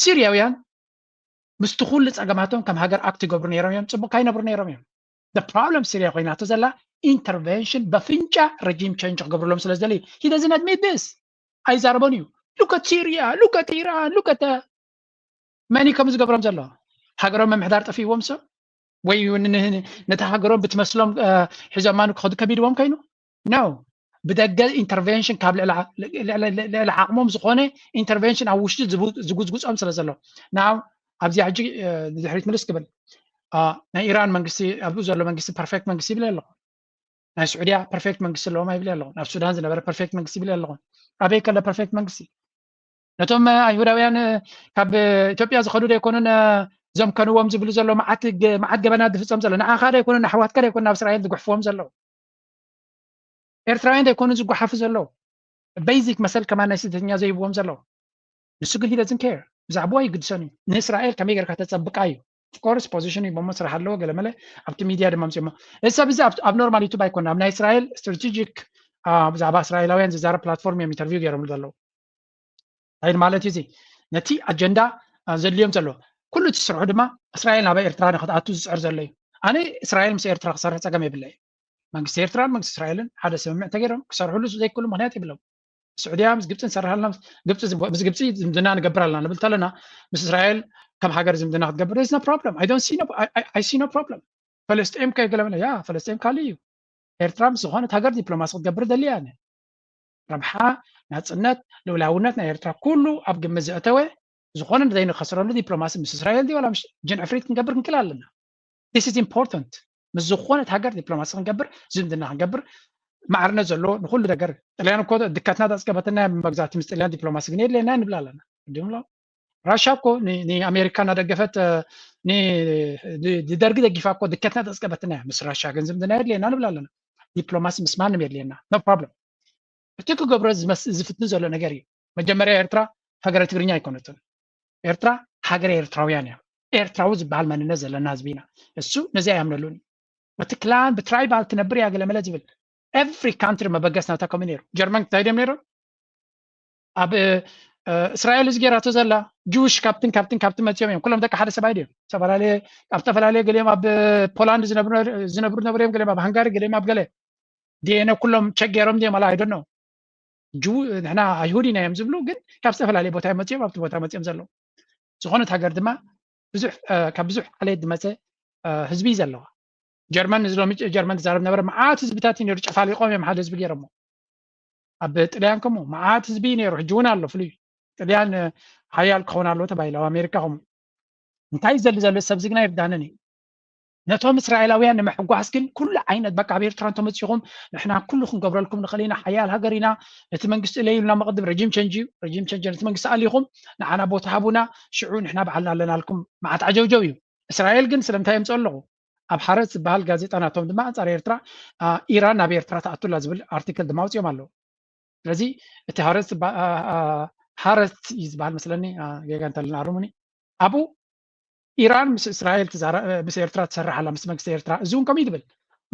ሲርያውያን ምስቲ ኩሉ ፀገማቶም ከም ሃገር ኣክት ይገብሩ ነይሮም እዮም ፅቡቅ ካይነብሩ ነይሮም እዮም problem ሲርያ ኮይናቶ ዘላ ኢንተርቨንሽን በፍንጫ ረጂም ቸንጅ ክገብርሎም ስለ ዝደለዩ he doesn't admit this ኣይዛረቦን እዩ look at Syria look at Iran look at መን እዩ ከም ዝገብሮም ዘሎ ሃገሮም ምምሕዳር ጠፊእዎም ሶ ወይ እውን ነቲ ሃገሮም ብትመስሎም ሒዞማ ክኸዱ ከቢድዎም ኮይኑ ነው ብደገ ኢንተርቬንሽን ካብ ልዕሊ ዓቕሞም ዝኾነ ኢንተርቬንሽን ኣብ ውሽጢ ዝጉዝጉፆም ስለ ዘሎ ናው ኣብዚ ሕጂ ድሕሪት ምልስ ክብል ናይ ኢራን መንግስቲ ኣብኡ ዘሎ መንግስቲ ፐርፌክት መንግስቲ ይብል ኣለኹ ናይ ስዑድያ ፐርፌክት መንግስቲ ኣለዎም ኣይብል ኣለኹ ናብ ሱዳን ዝነበረ ፐርፌክት መንግስቲ ይብል ኣለኹ ኣበይ ከሎ ፐርፌክት መንግስቲ ነቶም ኣይሁዳውያን ካብ ኢትዮጵያ ዝኸዱ ዶ ኣይኮኑን እዞም ከንዎም ዝብሉ ዘሎ መዓት ገበናት ዝፍፀም ዘሎ ንዓኻ ዶ ኣይኮኑን ኣሕዋትካ ዶ ኣይኮኑን ናብ እስራኤል ዝጉሕፍዎም ዘለዉ ኤርትራውያን ዶ ኣይኮኑን ዝጓሓፉ ዘለዉ ቤዚክ መሰል ከማን ናይ ስደተኛ ዘይብዎም ዘለዉ ንሱ ግን ሂደዝን ኬር ብዛዕባኡ ኣይግድሶን እዩ ንእስራኤል ከመይ ጌርካ ተፀብቃ እዩ ኦፍኮርስ ፖዚሽን ሂቦሞ ስራሕ ኣለዎ ገለመለ ኣብቲ ሚድያ ድማ ምፅሞ እዚ ሰብ እዚ ኣብ ኖርማል ዩቱብ ኣይኮነ ኣብ ናይ እስራኤል ስትራቴጂክ ብዛዕባ እስራኤላውያን ዝዛረብ ፕላትፎርም እዮም ኢንተርቪው ገይሮምሉ ዘለዉ እንታይ ማለት እዩ እዚ ነቲ ኣጀንዳ ዘድልዮም ዘሎ ኩሉ እቲ ስርሑ ድማ እስራኤል ናብ ኤርትራ ንክትኣቱ ዝፅዕር ዘሎ እዩ ኣነ እስራኤል ምስ ኤርትራ ክሰርሕ ፀገም የብለይ መንግስቲ ኤርትራን መንግስቲ እስራኤልን ሓደ ስምምዕ ተገይሮም ክሰርሕሉ ዘይክእሉ ምክንያት የብሎም ስዑድያ ምስ ግብፂ ንሰርሕ ኣለና ግብፂ ምስ ግብፂ ዝምድና ንገብር ኣለና ንብል ተለና ምስ እስራኤል ከም ሃገር ዝምድና ክትገብር is no problem I don't see no I see no problem ፈለስጤም ከ ገለመለ ያ ፈለስጤም ካልእ እዩ ኤርትራ ምስ ዝኾነት ሃገር ዲፕሎማሲ ክትገብር ደልያ እነ ረብሓ ናፅነት ልኡላውነት ናይ ኤርትራ ኩሉ ኣብ ግምት ዘእተወ ዝኾነ ዘይንኸስረሉ ዲፕሎማሲ ምስ እስራኤል ድዩ ዋላ ምስ ጅን ዕፍሪት ክንገብር ክንክእል ኣለና this is important ምስ ዝኾነት ሃገር ዲፕሎማሲ ክንገብር ዝምድና ክንገብር ማዕርነት ዘለዎ ንኩሉ ነገር ጥልያን እኮ ድካትና ዳስገበትና መግዛእቲ ምስ ጥልያን ዲፕሎማሲ ግን የድልየና ንብል ኣለና ድምሎ ራሻ እኮ ንኣሜሪካ እናደገፈት ንደርጊ ደጊፋ እኮ ድከትና ዳስገበትና ምስ ራሻ ግን ዝምድና የድልየና ንብል ኣለና ዲፕሎማሲ ምስ ማንም የድልየና no problem እቲ ክገብሮ ዝፍትን ዘሎ ነገር እዩ መጀመርያ ኤርትራ ሃገረ ትግርኛ ኣይኮነትን ኤርትራ ሃገረ ኤርትራውያን እያ ኤርትራዊ ዝበሃል መንነት ዘለና ህዝቢ ኢና እሱ ነዚ ኣያምነሉን እዩ እቲ ክላን ብትራይባል ትነብር እያ ገለመለ ዝብል every country መበገስ ናታ ከምኡ ነይሩ ጀርመን እንታይ ድዮም ነይሮም ኣብ እስራኤል እዚ ገይራቶ ዘላ ጅውሽ ካብትን ካብትን ካብትን መፅኦም እዮም ኩሎም ደቂ ሓደ ሰብኣይ ድዮም ዝተፈላለየ ኣብ ዝተፈላለየ ገሊኦም ኣብ ፖላንድ ዝነብሩ ነበሩ እዮም ገሊኦም ኣብ ሃንጋሪ ገሊኦም ኣብ ገለ ዲኤነ ኩሎም ቸክ ገይሮም ድዮም ኣላ ኣይደኖ ጅው ንሕና ኣይሁድ ኢና እዮም ዝብሉ ግን ካብ ዝተፈላለየ ቦታ መፅኦም ኣብቲ ቦታ መፅኦም ዘለዉ ዝኾነት ሃገር ድማ ብዙሕ ካብ ብዙሕ ዓሌት ዝመፀ ህዝቢ እዩ ዘለዋ ጀርመን እዚ ሎሚ ጀርመን ትዛረብ ነበረ መዓት ህዝብታት እዩ ነሩ ጨፋሊቆም እዮም ሓደ ህዝቢ ገይሮሞ ኣብ ጥልያን ከምኡ መዓት ህዝቢ እዩ ነሩ ሕጂ እውን ኣሎ ፍሉይ ጥልያን ሓያል ክኸውን ኣለዎ ተባሂሉ ኣብ ኣሜሪካ ከምኡ እንታይ ዘሊ ዘሎ ሰብ ዝግና ይርዳንን እዩ ነቶም እስራኤላውያን ንምሕጓስ ግን ኩሉ ዓይነት በቃ ኣብ ኤርትራ እንተመፂኹም ንሕና ኩሉ ክንገብረልኩም ንኽእል ኢና፣ ሓያል ሃገር ኢና፣ እቲ መንግስቲ እለዩ ኢልና መቕድም ረጂም ቸንጅ እዩ፣ ረጂም ቸንጅ ነቲ መንግስቲ ኣሊኹም ንዓና ቦታ ሃቡና፣ ሽዑ ንሕና ባዕልና ኣለናልኩም መዓት ዓጀውጀው እዩ። እስራኤል ግን ስለምንታይ የምፅኦ ኣለኹ ኣብ ሓረስ ዝበሃል ጋዜጣ ናቶም ድማ ኣንፃር ኤርትራ ኢራን ናብ ኤርትራ ተኣቱላ ዝብል ኣርቲክል ድማ ኣውፅኦም ኣለዉ። ስለዚ እቲ ሃረስ ሃረስ እዩ ዝበሃል መስለኒ፣ ጌጋ እንተለና ኣርሙኒ። ኣብኡ ኢራን ምስ እስራኤል ምስ ኤርትራ ትሰርሕ ኣላ፣ ምስ መንግስቲ ኤርትራ። እዚ እውን ከምኡ ይትብል፣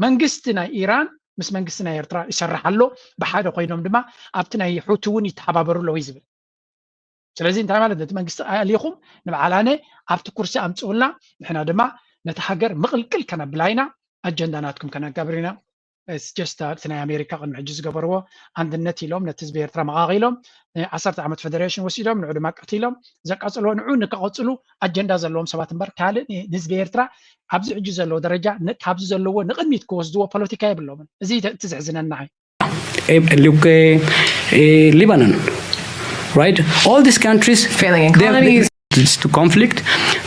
መንግስቲ ናይ ኢራን ምስ መንግስቲ ናይ ኤርትራ ይሰርሕ ኣሎ፣ ብሓደ ኮይኖም ድማ ኣብቲ ናይ ሑቲ እውን ይተሓባበሩ ኣለዉ እዩ ዝብል። ስለዚ እንታይ ማለት ነቲ መንግስቲ ኣሊኹም ንበዓል ኣነ ኣብቲ ኩርሲ ኣምፅኡልና፣ ንሕና ድማ ነቲ ሃገር ምቕልቅል ከነብላ ኢና፣ ኣጀንዳ ናትኩም ከነጋብር ኢና። ጀስት እቲ ናይ ኣሜሪካ ቅድሚ ሕጂ ዝገበርዎ ኣንድነት ኢሎም ነቲ ህዝቢ ኤርትራ መቓቒሎም ዓሰርተ ዓመት ፌደሬሽን ወሲዶም ንዑ ድማ ቀቲሎም ዘቃፅልዎ ንዑ ንከቐፅሉ ኣጀንዳ ዘለዎም ሰባት እምበር ካልእ ንህዝቢ ኤርትራ ኣብዚ ሕጂ ዘለዎ ደረጃ ካብዚ ዘለዎ ንቕድሚት ክወስድዎ ፖለቲካ የብሎምን። እዚ እቲ ዘሕዝነና። Look, uh, uh, Lebanon, right? All these countries, failing economies, to conflict,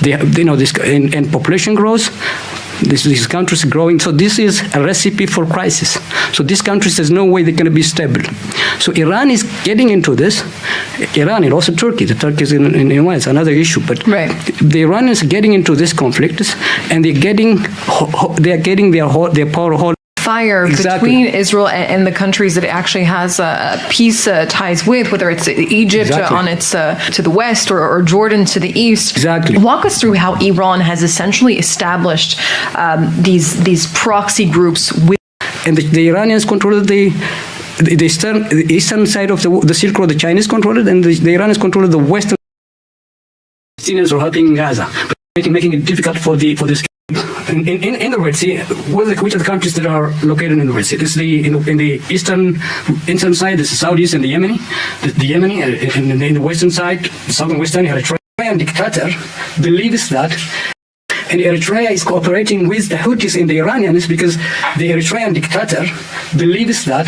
they, you know, this and, and population growth. This, these countries growing, so this is a recipe for crisis. So these countries, there's no way they're going to be stable. So Iran is getting into this. Iran and also Turkey. The Turkey is in, in, in one, it's another issue, but right. The Iranians getting into these conflicts, and they're getting they're getting their their power hold fire exactly. between Israel and, and, the countries that it actually has uh, peace uh, ties with, whether it's Egypt exactly. uh, on its uh, to the west or, or, Jordan to the east. Exactly. Walk us through how Iran has essentially established um, these these proxy groups with. And the, the Iranians control the, the eastern the eastern side of the, the Silk Road. The Chinese control it, and the, the Iranians control the western. Palestinians are helping Gaza, making, making it difficult for the for this. In, in, in the Red Sea, which are the countries that are located in the Red Sea? This is the in, the in the eastern eastern side. This is Saudis and the Yemeni. The, the Yemeni, uh, in, in, the western side, the southern western, you had a Eritrean dictator believes that, and Eritrea is cooperating with the Houthis and the Iranians because the Eritrean dictator believes that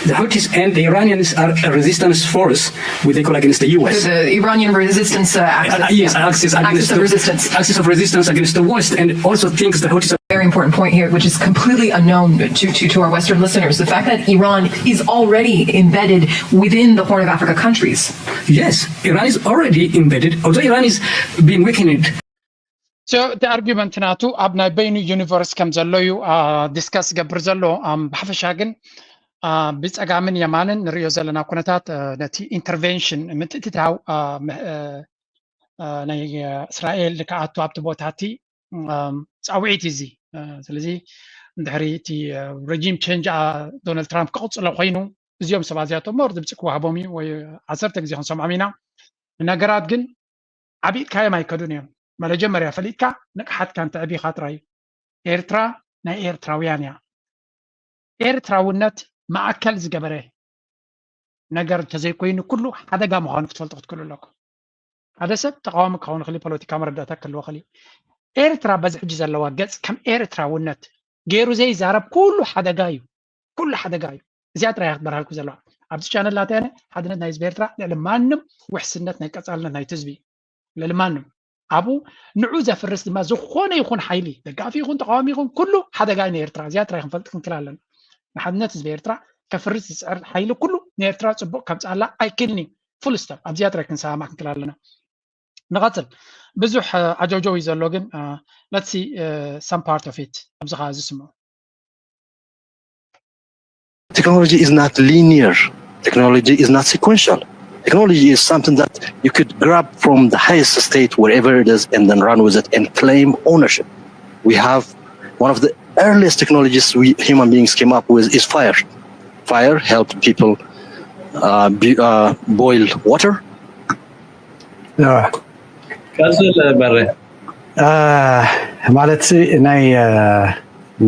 the Houthis and the Iranians are a resistance force with equal against the U S. The Iranian resistance uh, axis. Uh, yes, axis, axis of the, resistance. Axis of resistance against the West, and also thinks the Houthis are. Very important point here, which is completely unknown to, to, to our Western listeners. The fact that Iran is already embedded within the Horn of Africa countries. Yes, Iran is already embedded, although Iran is being weakened. So the argument ናቱ ኣብ ናይ በይኑ ዩኒቨርስ ከም ዘሎ እዩ ዲስከስ ገብር ዘሎ። ብሓፈሻ ግን ብፀጋምን የማንን ንሪኦ ዘለና ኩነታት ነቲ ኢንተርቬንሽን ምትእትታው ናይ እስራኤል ክኣቱ ኣብቲ ቦታ እቲ ፃውዒት እዩ እዚ። ስለዚ እንድሕሪ እቲ ረጂም ቸንጅ ዶናልድ ትራምፕ ክቕፅሎ ኮይኑ እዚኦም ሰባት እዚኣቶም ሞር ድምፂ ክወሃቦም እዩ ወይ ዓሰርተ ግዜ ክንሰምዖም ኢና። ነገራት ግን ዓቢጥካዮም ኣይከዱን እዮም። መጀመርያ ፈሊጥካ ንቕሓትካ እንተዕቢኻ ጥራይ እዩ። ኤርትራ ናይ ኤርትራውያን እያ። ኤርትራውነት ማእከል ዝገበረ ነገር እንተዘይኮይኑ ኩሉ ሓደጋ ምዃኑ ክትፈልጡ ክትክእሉ ኣለኩም። ሓደ ሰብ ተቃዋሚ ክኸውን ይኽእል፣ ፖለቲካ መረዳእታ ክህልዎ ይኽእል እዩ። ኤርትራ በዚ ሕጂ ዘለዋ ገጽ ከም ኤርትራውነት ገይሩ ዘይዛረብ ኩሉ ሓደጋ እዩ። ኩሉ ሓደጋ እዩ። እዚኣ ጥራይ ክትበርሃልኩ ዘለዋ ኣብዚ ቻነል ናተይ ኣነ ሓድነት ናይ ህዝቢ ኤርትራ ልዕሊ ማንም ውሕስነት ናይ ቀጻልነት ናይቲ ህዝቢ እዩ። ልዕሊ ማንም ኣብኡ ንዑ ዘፍርስ ድማ ዝኾነ ይኹን ሓይሊ ደጋፊ ይኹን ተቃዋሚ ይኹን ኩሉ ሓደጋ እዩ ንኤርትራ። እዚኣ ጥራይ ክንፈልጥ ክንክል ኣለና። ንሓድነት ህዝቢ ኤርትራ ከፍርስ ዝፅዕር ሓይሊ ኩሉ ንኤርትራ ፅቡቅ ከምፅኣላ ኣይክእልን እዩ። ፉል ስቶፕ ኣብዚኣ ጥራይ ክንሰማማዕ ክንክል ኣለና። ንቐፅል ብዙሕ ዓጀውጀው እዩ ዘሎ ግን let's see some part of it ኣብዚ ከዓ ዝስምዑ። Technology is not linear. Technology is not sequential. Technology is something that you could grab from the highest state, wherever it is, and then run with it and claim ownership. We have one of the earliest technologies we human beings came up with is fire. Fire helped people uh, be, uh, boil water. ቀጽል በረ ማለት ናይ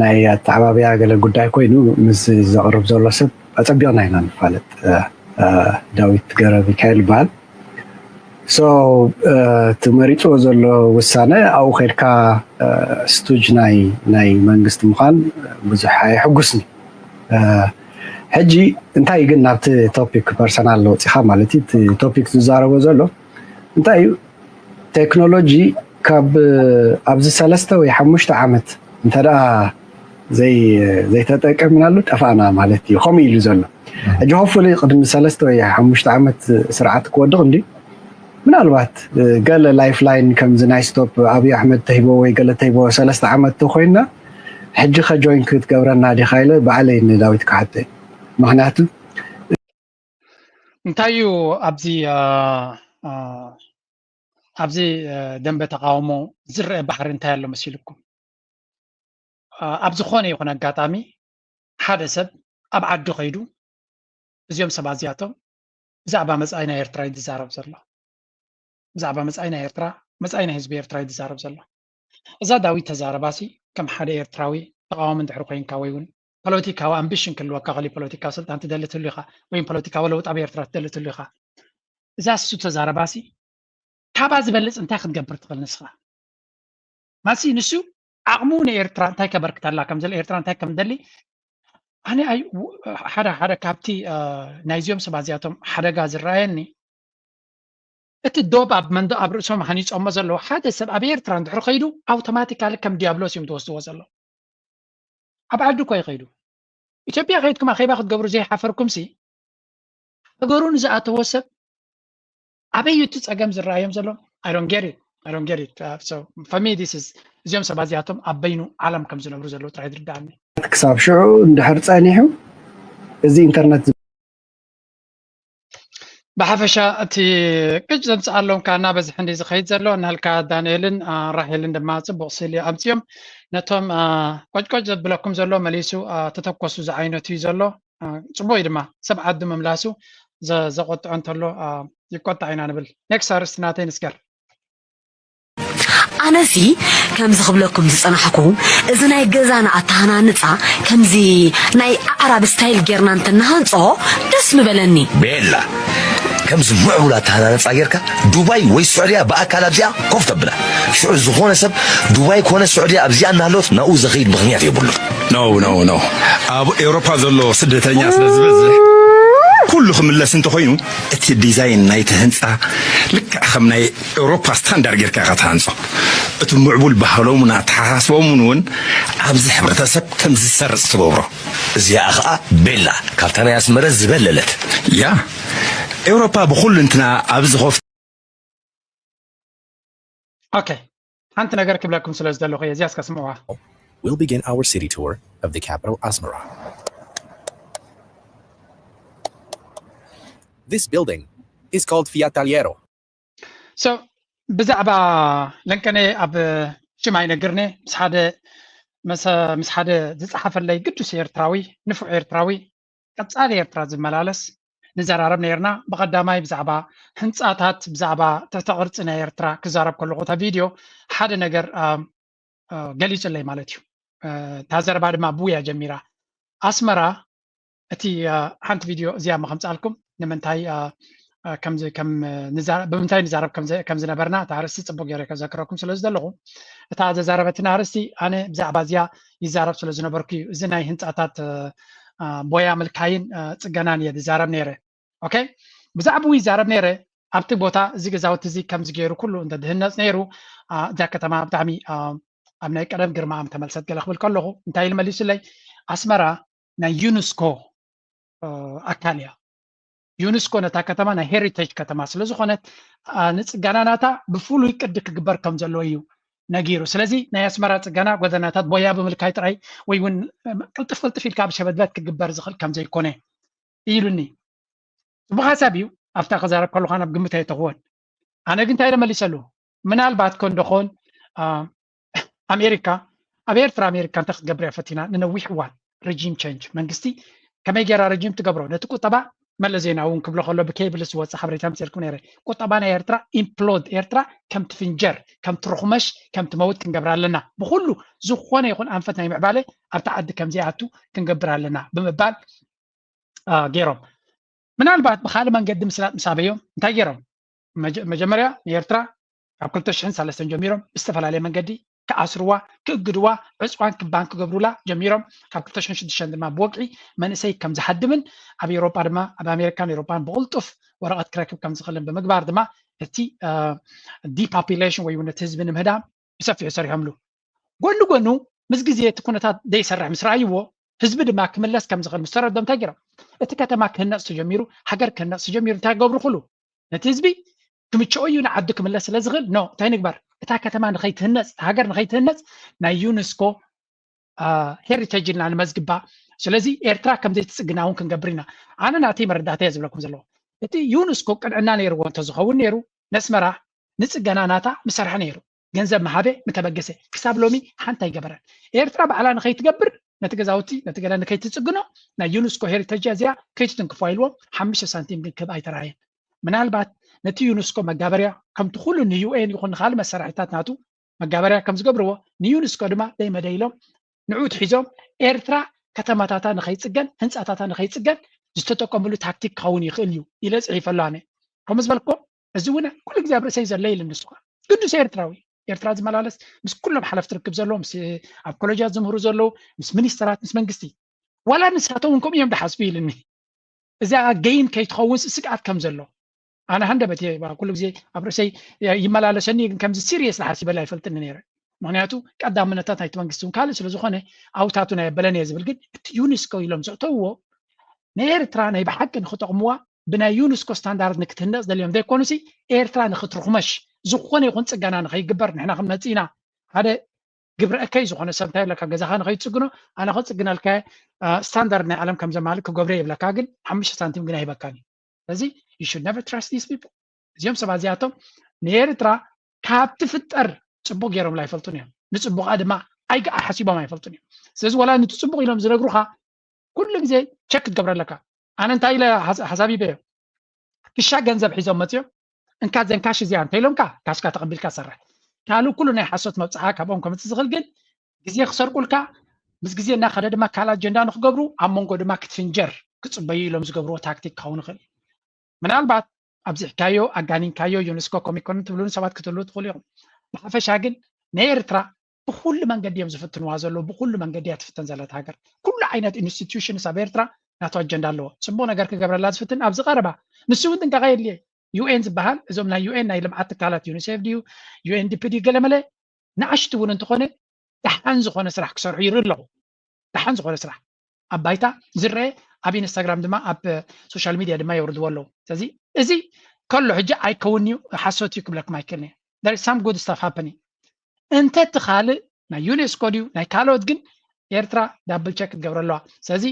ናይ ኣተዓባብያ ገለ ጉዳይ ኮይኑ ምስ ዘቕርብ ዘሎ ሰብ ኣጸቢቕና ኢና ንፋለጥ። ዳዊት ገረ ሚካኤል ይበሃል። እቲ መሪፅዎ ዘሎ ውሳነ ኣብኡ ከድካ ስቱጅ ናይ ናይ መንግስቲ ምዃን ብዙሕ ኣየሕጉስኒ። ሕጂ እንታይ ግን ናብቲ ቶፒክ ፐርሰናል ወፂኻ ማለት እዩ። እቲ ቶፒክ ዝዛረቦ ዘሎ እንታይ እዩ? ቴክኖሎጂ ካብ ኣብዚ ሰለስተ ወይ ሓሙሽተ ዓመት እንተ ደኣ ዘይተጠቀምናሉ ጠፋእና ማለት እዩ። ከምኡ ኢሉ ዘሎ ሕጂ ሆፉሊ ቅድሚ ሰለስተ ወይ ሓሙሽተ ዓመት ስርዓት ክወድቕ እንዲ ምናልባት ገለ ላይፍ ላይን ከምዚ ናይ ስቶፕ ኣብይ ኣሕመድ ተሂቦ ወይ ገለ ተሂቦ ሰለስተ ዓመት ተኮይንና ሕጂ ከጆይን ክትገብረና ዲካ ኢለ ባዕለይ ንዳዊት ክሓተ ምክንያቱ እንታይ እዩ ኣብዚ ኣብዚ ደንበ ተቃውሞ ዝረአ ባሕሪ እንታይ ኣሎ መሲልኩም? ኣብ ዝኾነ ይኹን ኣጋጣሚ ሓደ ሰብ ኣብ ዓዲ ከይዱ እዚኦም ሰባት እዚኣቶም ብዛዕባ መጻኢ ናይ ኤርትራ እዩ ዝዛረብ ዘሎ። ብዛዕባ መጻኢ ናይ ኤርትራ፣ መጻኢ ናይ ህዝቢ ኤርትራ እዩ ዝዛረብ ዘሎ። እዛ ዳዊት ተዛረባሲ ከም ሓደ ኤርትራዊ ተቃዋሚ እንድሕር ኮይንካ ወይ እውን ፖለቲካዊ ኣምቢሽን ክህልወካ ከሊ ፖለቲካዊ ስልጣን ትደሊ ትህሉ ኢኻ ወይም ፖለቲካዊ ለውጥ ኣብ ኤርትራ ትደሊ ትህሉ ኢኻ። እዛ እሱ ተዛረባሲ ካባ ዝበልጽ እንታይ ክትገብር ትኽእል ንስኻ? ማሲ ንሱ ዓቕሙ ንኤርትራ እንታይ ከበርክተላ ከም ዘለ ኤርትራ እንታይ ከም ደሊ ኣነ ኣይ ሓደ ሓደ ካብቲ ናይዚኦም ሰባት እዚኣቶም ሓደጋ ዝረኣየኒ እቲ ዶብ ኣብ መንዶ ኣብ ርእሶም ሃኒፆሞ ዘለዉ ሓደ ሰብ ኣብ ኤርትራ እንድሕር ከይዱ ኣውቶማቲካሊ ከም ዲያብሎስ እዮም ትወስድዎ ዘለዉ። ኣብ ዓዲ እኮ ይኸይዱ። ኢትዮጵያ ከይድኩም ኣኼባ ክትገብሩ ዘይሓፈርኩም ሲ ሃገሩ ንዝኣተዎ ሰብ ኣበይ እቲ ፀገም ዝረኣዮም ዘሎ? I don't get it. I don't get it. Uh, so for me this is እዚኦም ሰባት እዚኣቶም ኣብ በይኑ ዓለም ከም ዝነብሩ ዘለዉ ጥራይ ዝርዳኣኒ። ክሳብ ሽዑ እንድሕር ፀኒሑ እዚ ኢንተርነት ብሓፈሻ እቲ ቅጭ ዘምፅኣሎም ከኣ እናበዝሐ እንዲ ዝኸይድ ዘሎ እናልካ ዳንኤልን ራሄልን ድማ ፅቡቅ ስእሊ ኣምፅኦም ነቶም ቆጭቆጭ ዘብለኩም ዘሎ መሊሱ ተተኮሱ ዝዓይነቱ እዩ ዘሎ። ፅቡቅ እዩ ድማ ሰብ ዓዱ ምምላሱ ዘቆጥዖ እንተሎ ይቆጣዕ ኢና ንብል። ኔክስት ኣርእስቲ ናተይ ንስገር። ኣነሲ ከምዚ ክብለኩም ዝጸናሕኩ እዚ ናይ ገዛና ኣተሃናንጻ ከምዚ ናይ ኣዕራብ ስታይል ጌርና እንተናሃንጾ ደስ ምበለኒ። ቤላ ከምዚ ምዕቡል ኣተሃናንጻ ጌርካ ዱባይ ወይ ስዑድያ ብኣካል ኣብዚኣ ኮፍ ተብላ። ሽዑ ዝኾነ ሰብ ዱባይ ኮነ ስዑድያ ኣብዚኣ እናሃለወት ናብኡ ዘኸይድ ምኽንያት የብሉን። No no no ኣብ ኤውሮፓ ዘሎ ስደተኛ ስለ ዝበዝሕ ኩሉ ክምለስ እንተኾይኑ እቲ ዲዛይን ናይቲ ህንፃ ልክዕ ከም ናይ ኤውሮፓ ስታንዳር ጌርካ ኢኻ ትሃንፆ። እቲ ምዕቡል ባህሎምን ኣተሓሳስቦምን እውን ኣብዚ ሕብረተሰብ ከም ዝሰርፅ ትገብሮ። እዚኣ ኸዓ ቤላ ካብታ ናይ ኣስመረ ዝበለለት። ያ ኤውሮፓ ብኹሉ እንትና ኣብዚ ኮፍ ኦኬ ሓንቲ ነገር ክብለኩም ስለ ዝደለኹ እየ እዚኣ እስከ ስምዑዋ። We'll begin our city tour of the capital Asmara. This building is called Fiat Taliero. So ብዛዕባ ለንቀነ ኣብ ሽም ኣይነግርነ ምስ ሓደ ምስ ሓደ ዝፀሓፈለይ ግዱስ ኤርትራዊ ንፉዕ ኤርትራዊ ቀፃሊ ኤርትራ ዝመላለስ ንዘራረብ ነርና። ብቐዳማይ ብዛዕባ ህንፃታት ብዛዕባ ትሕተ ቅርፂ ናይ ኤርትራ ክዛረብ ከለኹ እታ ቪድዮ ሓደ ነገር ገሊፁለይ ማለት እዩ። እታ ዘረባ ድማ ብውያ ጀሚራ ኣስመራ እቲ ሓንቲ ቪድዮ እዚኣ ማ ከምፃልኩም ንምንታይ ብምንታይ ንዛረብ ከም ዝነበርና እታ ኣርእስቲ ፅቡቅ ገይረ ከዘክረኩም ስለ ዝደለኹ እታ ዘዛረበትና ኣርእስቲ ኣነ ብዛዕባ እዚኣ ይዛረብ ስለ ዝነበርኩ እዩ። እዚ ናይ ህንፃታት ቦያ ምልካይን ፅገናን እየ ዝዛረብ ነይረ። ኦኬ ብዛዕባኡ ይዛረብ ነይረ። ኣብቲ ቦታ እዚ ገዛውቲ እዚ ከምዚ ገይሩ ኩሉ እንተድህነፅ ነይሩ እዛ ከተማ ብጣዕሚ ኣብ ናይ ቀደም ግርማ ኣም ተመልሰት ገለ ክብል ከለኹ እንታይ ኢሉ መሊሱለይ ኣስመራ ናይ ዩኒስኮ ኣካል እያ። ዩኒስኮ ነታ ከተማ ናይ ሄሪቴጅ ከተማ ስለ ዝኾነት ንፅገና ናታ ብፍሉይ ቅዲ ክግበር ከም ዘለዎ እዩ ነጊሩ። ስለዚ ናይ ኣስመራ ፅገና ጎደናታት ቦያ ብምልካይ ጥራይ ወይ እውን ቅልጥፍ ቅልጥፍ ኢልካ ብሸበድበት ክግበር ዝኽእል ከም ዘይኮነ ኢሉኒ። ፅቡቅ ሓሳብ እዩ ኣብታ ክዛረብ ከለኳ ናብ ግምት ኣይተኽወን። ኣነ ግን እንታይ ኢለ መሊሰሉ ምናልባት ኮ እንደኾን ኣሜሪካ ኣብ ኤርትራ ኣሜሪካ እንታይ ክትገብር እያ ፈቲና ንነዊሕ እዋን regime change መንግስቲ ከመይ ገይራ regime ትገብሮ ነቲ ቁጠባ መለስ ዜናዊ እውን ክብሎ ከሎ ብኬብል ዝወፅእ ሓበሬታ መፅልኩም ነይረ ቁጠባ ናይ ኤርትራ implode ኤርትራ ከም ትፍንጀር ከም ትርኹመሽ ከም ትመውት ክንገብራ ኣለና ብኩሉ ዝኾነ ይኹን ኣንፈት ናይ ምዕባለ ኣብቲ ዓዲ ከም ዘይኣቱ ክንገብር ኣለና ብምባል ገይሮም ምናልባት ብካልእ መንገዲ ምስላጥ ምስ ኣበዮም እንታይ ገይሮም መጀመርያ ንኤርትራ ካብ ክልተ ሽሕን ሰለስተን ጀሚሮም ብዝተፈላለየ መንገዲ ክኣስርዋ ክእግድዋ ዕፅዋን ክባን ክገብሩላ ጀሚሮም ካብ ክልተ ሽሕን ሽዱሽተን ድማ ብወግዒ መንእሰይ ከም ዝሃድምን ኣብ ኤውሮጳ ድማ ኣብ ኣሜሪካን ኤውሮጳን ብቕልጡፍ ወረቐት ክረክብ ከም ዝኽእልን ብምግባር ድማ እቲ depopulation ወይ እውን እቲ ህዝቢ ንምህዳም ብሰፊሑ ሰሪሖምሉ ጎኒ ጎኑ ምስ ግዜ እቲ ኩነታት ዘይሰርሕ ምስ ረኣይዎ፣ ህዝቢ ድማ ክምለስ ከም ዝኽእል ምስ ተረድኦም እንታይ ገይሮም? እቲ ከተማ ክህነፅ ተጀሚሩ፣ ሃገር ክህነፅ ተጀሚሩ እንታይ ክገብሩ ክሉ? ነቲ ህዝቢ ክምችኦ እዩ፣ ንዓዱ ክምለስ ስለ ዝኽእል። ኖ፣ እንታይ ንግበር? እታ ከተማ ንኸይትህነፅ፣ እታ ሃገር ንኸይትህነፅ ናይ ዩኔስኮ ሄሪቴጅ ኢልና ንመዝግባ። ስለዚ ኤርትራ ከም ዘይትፅግና እውን ክንገብር ኢና። ኣነ ናተይ መረዳእታ እየ ዝብለኩም ዘለኹ። እቲ ዩኔስኮ ቅንዕና ነይርዎ እንተዝኸውን ነይሩ፣ ነስመራ ንፅገና ናታ ምሰርሐ ነይሩ። ገንዘብ ምሃበ ምተበገሰ። ክሳብ ሎሚ ሓንቲ ኣይገበረን። ኤርትራ ባዕላ ንኸይትገብር፣ ነቲ ገዛውቲ፣ ነቲ ገለ ንከይትፅግኖ፣ ናይ ዩኔስኮ ሄሪቴጅ እዚኣ ከይትትንክፎ ኢልዎም፣ ሓሙሽተ ሳንቲም ግን ክህብ ኣይተራእየን። ምናልባት ነቲ ዩኔስኮ መጋበርያ፣ ከምቲ ኩሉ ንዩኤን ይኹን ንኻልእ መሳርሒታት ናቱ መጋበርያ ከም ዝገብርዎ፣ ንዩኔስኮ ድማ ደይ መደይ ኢሎም ንዑ ትሒዞም፣ ኤርትራ ከተማታታ ንኸይፅገን፣ ህንፃታታ ንኸይፅገን ዝተጠቀምሉ ታክቲክ ክኸውን ይኽእል እዩ ኢለ ፅሒፈሉ ኣነ። ከምኡ ዝበልኮ፣ እዚ እውን ኩሉ ግዜ ኣብ ርእሰይ ዘሎ ኢሉ ንሱ ኸዓ። ግዱስ ኤርትራዊ፣ ኤርትራ ዝመላለስ፣ ምስ ኩሎም ሓለፍቲ ርክብ ዘለዎ፣ ምስ፣ ኣብ ኮሌጃት ዝምህሩ ዘለዉ፣ ምስ ሚኒስተራት፣ ምስ መንግስቲ። ዋላ ንሳቶም እውን ከምኡ እዮም ዝሓስቡ ኢሉኒ። እዚኣ ጌም ከይትኸውን ስግኣት ከም ዘሎ። ኣነ ሃንደበት እየ፣ ኩሉ ግዜ ኣብ ርእሰይ ይመላለሰኒ፣ ግን ከምዚ ሲሪየስ ዝሓሲበላ ኣይፈልጥኒ ነይረ። ምኽንያቱ ቀዳምነታት ናይቲ መንግስቲ እውን ካልእ ስለ ዝኾነ፣ ኣብታቱ ናይ ኣበለን እየ ዝብል። ግን እቲ ዩኔስኮ ኢሎም ዘእተውዎ፣ ንኤርትራ ናይ ብሓቂ ንኽጠቕምዋ፣ ብናይ ዩኔስኮ ስታንዳርድ ንክትህነፅ ደልዮም ዘይኮኑሲ፣ ኤርትራ ንክትርኹመሽ፣ ዝኾነ ይኹን ፅገና ንኸይግበር ንሕና ክንመፅእ ኢና። ሓደ ግብረ እከይ ዝኾነ ሰብ እንታይ ይብለካ? ገዛኻ ንኸይትፅግኖ፣ ኣነ ክፅግነልካ እየ፣ አ፣ ስታንዳርድ ናይ ዓለም ከም ዘማልእ ክገብሮ እየ ይብለካ፣ ግን ሓሙሽተ ሳንቲም ግን ኣይህበካን እዩ። ስለዚ you should never trust these people። እዚኦም ሰባት እዚኣቶም ንኤርትራ ካብ ትፍጠር ፅቡቕ ገይሮምላ ኣይፈልጡን እዮም። ንፅቡቓ ድማ ኣይገ-፣ ሓሲቦም ኣይፈልጡን እዮም። ስለዚ ዋላ ነቲ ፅቡቕ ኢሎም ዝነግሩኻ ኩሉ ግዜ ቸክ ክትገብረ ኣለካ። ኣነ እንታይ ኢለ ሓስ-፣ ሓሳብ ሂበዮ? ክሻ ገንዘብ ሒዞም መፅዮም፣ እንካ ዘን ካሽ እዚኣ እንተ ኢሎምካ፣ ካሽካ ተቐቢልካ ትሰርሕ። ካልእ ኩሉ ናይ ሓሶት መብፅዓ ካብኦም ከምፅእ ዝኽእል ግን፣ ግዜ ክሰርቁልካ፣ ምስ ግዜ እናኸደ ድማ ካልእ ኣጀንዳ ንክገብሩ፣ ኣብ መንጎ ድማ ክትፍንጀር ክፅበዩ ኢሎም ዝገብርዎ ታክቲክ ክኸውን ይኽእል። ምናልባት ኣብዚሕካዮ፣ ኣጋኒንካዮ፣ ዩኔስኮ ኮሚኮን ትብሉን ሰባት ክትህልዉ ትኽእሉ ኢኹም። ብሓፈሻ ግን ንኤርትራ ብኩሉ መንገዲ እዮም ዝፍትንዋ ዘለዉ፣ ብኩሉ መንገዲ እያ ትፍተን ዘለት ሃገር። ኩሉ ዓይነት ኢንስቲትዩሽንስ ኣብ ኤርትራ ናቱ ኣጀንዳ ኣለዎ። ጽቡቕ ነገር ክገብረላ ዝፍትን ኣብዚ ቀረባ። ንሱ እውን ጥንቃቐ የድልየ። ዩኤን ዝበሃል፣ እዞም ናይ ዩኤን ናይ ልምዓት ትካላት፣ ዩኒሴፍ ድዩ፣ ዩኤንዲፒ ድዩ፣ ገለመለ፣ ንኣሽቱ እውን እንተኾነ ደሓን ዝኾነ ስራሕ ክሰርሑ ይርኢ ኣለኹ። ደሓን ዝኾነ ስራሕ ኣብ ባይታ ዝረአ፣ ኣብ ኢንስታግራም ድማ ኣብ ሶሻል ሚድያ ድማ የውርድዎ ኣለዉ። ስለዚ እዚ ከሎ ሕጂ ኣይከውን እዩ፣ ሓሶት እዩ ክብለኩም ኣይክእልን እየ። There is some good stuff happening። እንተ እቲ ካልእ ናይ ዩኔስኮ ድዩ ናይ ካልኦት ግን ኤርትራ ዳብል ቸክ ክትገብር ኣለዋ። ስለዚ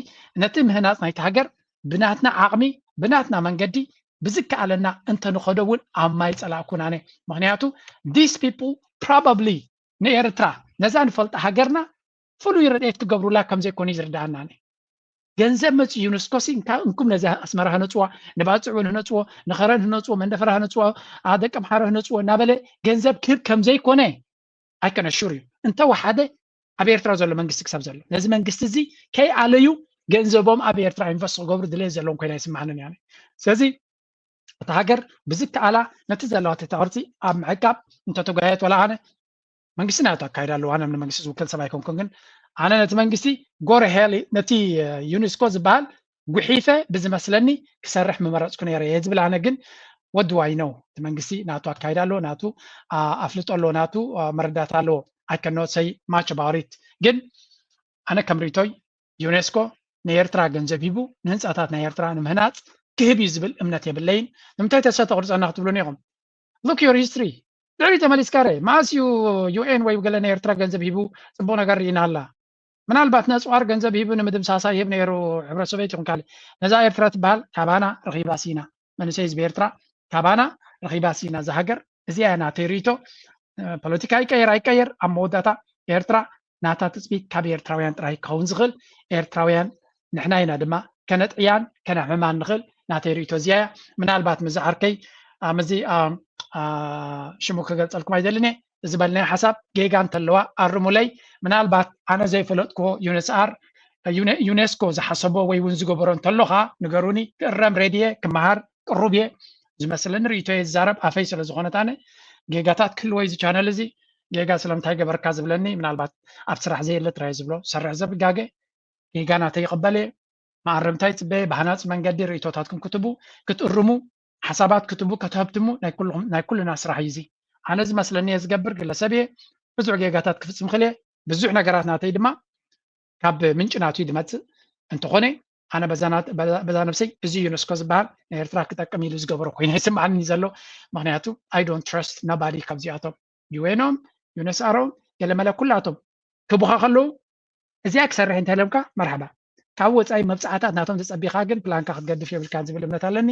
ነቲ ምህናፅ ናይቲ ሃገር ብናትና ዓቕሚ ብናትና መንገዲ ብዝከኣለና እንተ ንኸዶ እውን ኣብ ማይ ጸላእኩን ኣነ። ምኽንያቱ these people probably ንኤርትራ ነዛ ንፈልጣ ሃገርና ፍሉይ ረድኤት ክገብሩላ ከም ዘይኮነ እዩ ዝርድኣና ኣነ። ገንዘብ መጽኡ ዩኔስኮ ሲ እንካ-፣ እንኩም ነዚ ኣስመራ ህነጽዋ፣ ንባጽዕ እውን ህነጽዎ፣ ንኸረን ህነጽዎ፣ መንደፈራ ህነጽዎ፣ ኣደቂ ኣምሓራ ህነጽዎ እናበለ ገንዘብ ክህብ ከም ዘይኮነ I can assure you። እንተ ወሓደ ኣብ ኤርትራ ዘሎ መንግስቲ ክሳብ ዘሎ ነዚ መንግስቲ እዚ ከይኣለዩ ገንዘቦም ኣብ ኤርትራ ኢንቨስት ክገብሩ ድሌት ዘለዎም ኮይና ይስማዓንን እያ። ስለዚ እታ ሃገር ብዝከኣላ ነቲ ዘለዋ ትሕተ ቅርጺ ኣብ ምዕቃብ እንተተጓየት፣ ወላ ኣነ መንግስቲ ናቱ ኣካይዳ ኣለዎ፣ ኣነ ንመንግስቲ ዝውክል ሰብ ኣይኮንኩን፣ ግን ኣነ ነቲ መንግስቲ ጎረ ሄል ነቲ ዩኔስኮ ዝበሃል ጉሒፈ ብዝመስለኒ ክሰርሕ ምመረጽኩ ነይረ እየ ዝብል። ኣነ ግን what do I know? እቲ መንግስቲ ናቱ ኣካይዳ ኣለዎ፣ ናቱ፣ አ፣ ኣፍልጦ ኣለዎ፣ ናቱ፣ አ፣ መረዳእታ ኣለዎ። I cannot say much about it። ግን ኣነ ከም ርእይቶይ ዩኔስኮ ንኤርትራ ገንዘብ ሂቡ ንህንጻታት ናይ ኤርትራ ንምህናጽ ክህብ እዩ ዝብል እምነት የብለይን። ንምንታይ ተስፋ ተቑርጸና ክትብሉኒ ኢኹም? Look your history። ድሕሪ ተመሊስካ ርእ፣ መኣስ እዩ ዩኤን ወይ ገለ ናይ ኤርትራ ገንዘብ ሂቡ ጽቡቕ ነገር ርኢና ኣላ? ምናልባት ነጽዋር ገንዘብ ሂቡ ንምድምሳሳ ይህብ ነይሩ፣ ሕብረት ሶቪየት ይኹን ካልእ። ነዛ ኤርትራ ትበሃል ካባና ረኺባ ሲና። መንእሰይ ህዝቢ ኤርትራ ካባና ረኺባ ሲና እዛ ሃገር። እዚኣ እያ ናተይ ርእይቶ። እ፣ ፖለቲካ ይቀየር ኣይቀየር፣ ኣብ መወዳእታ ኤርትራ ናታ ትጽቢት ካብ ኤርትራውያን ጥራይ ክኸውን ዝኽእል። ኤርትራውያን ንሕና ኢና ድማ ከነጥዕያን ከነሕምማን ንኽእል። ናተይ ርእይቶ እዚኣ እያ። ምናልባት ምዚ ዓርከይ፣ አ፣ ምዚ፣ አ፣ አ፣ ሽሙ ክገልጸልኩም ኣይደልን እየ። ዝበልናዮ ሓሳብ ጌጋ እንተለዋ ኣርሙለይ። ምናልባት ኣነ ዘይፈለጥክዎ ዩኔስኣር፣ ዩኔ-፣ ዩኔስኮ ዝሓሰቦ ወይ እውን ዝገበሮ እንተሎ ኸዓ ንገሩኒ፣ ክእረም ሬድየ ክመሃር ቅሩብ እየ። ዝመስለኒ ርእይቶ እየ ዝዛረብ፣ ኣፈይ ስለ ዝኾነት ኣነ። ጌጋታት ክህልዎ እዚ ቻነል እዚ፣ ጌጋ ስለምንታይ ገበርካ ዝብለኒ፣ ምናልባት ኣብ ስራሕ ዘየለ ጥራይ ዝብሎ፣ ዝሰርሕ ሰብ ይጋገ። ጌጋ ናተይ ይቕበል እየ። መኣረምታ ይጽበ፣ ብሃናጺ መንገዲ ርእይቶታትኩም ክትቡ፣ ክትእርሙ፣ ሓሳባት ክትቡ፣ ከተህብትሙ ናይ ኩልኹም፣ ናይ ኩልና ስራሕ እዩ እዚ። ኣነ ዝመስለኒ እየ ዝገብር፣ ግለሰብ እየ። ብዙሕ ጌጋታት ክፍጽም ክእል እየ። ብዙሕ ነገራት ናተይ ድማ ካብ ምንጭ ናቱ ድመፅእ እንተኾነ ኣነ በዛ ነብሰይ እዚ ዩነስኮ ዝበሃል ንኤርትራ ክጠቅም ኢሉ ዝገበሮ ኮይኑ ይስምዓኒ ዘሎ። ምክንያቱ I don't trust nobody ካብዚኣቶም ዩኤኖም ዩነስኣሮም ገለመለ ኩላቶም ክቡኻ ከለዉ እዚኣ ክሰርሕ እንተለምካ መርሓባ ካብ ወፃኢ መብፃዕታት ናቶም ተፀቢኻ ግን ፕላንካ ክትገድፍ የብልካን ዝብል እምነት ኣለኒ።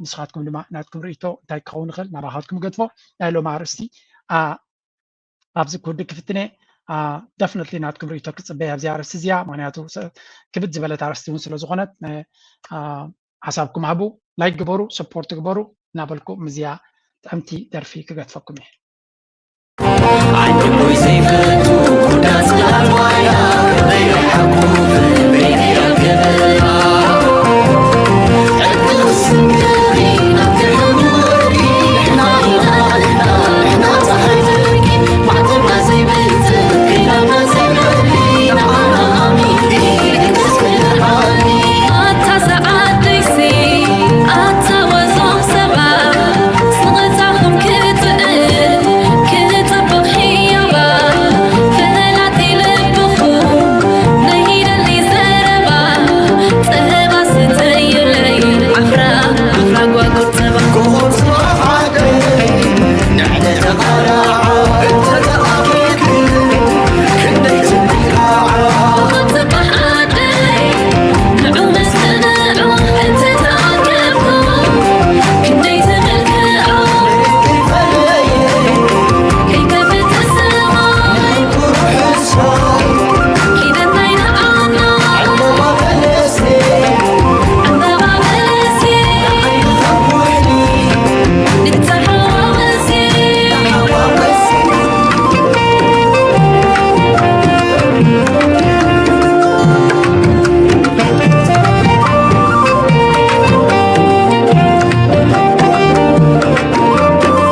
ንስኻትኩም ድማ ናትኩም ርእቶ እንታይ ክኸውን ይኽእል ናባኻትኩም ገድፎ። ናይ ሎም ኣርእስቲ ኣብዚ ክውድእ ክፍትነ ደፍነትሊ ናትኩም ርእቶ ክፅበይ ኣብዚ ኣርእስቲ እዚኣ ምክንያቱ ክብድ ዝበለት ኣርእስቲ እውን ስለዝኾነት ሓሳብኩም ሃቡ። ላይክ ግበሩ፣ ሰፖርት ግበሩ እናበልኩ ምዝያ ጥዕምቲ ደርፊ ክገድፈኩም እየ። ዓይንኩይ ዘይፈቱ ኩዳስ ላልዋያ በይረሓኩ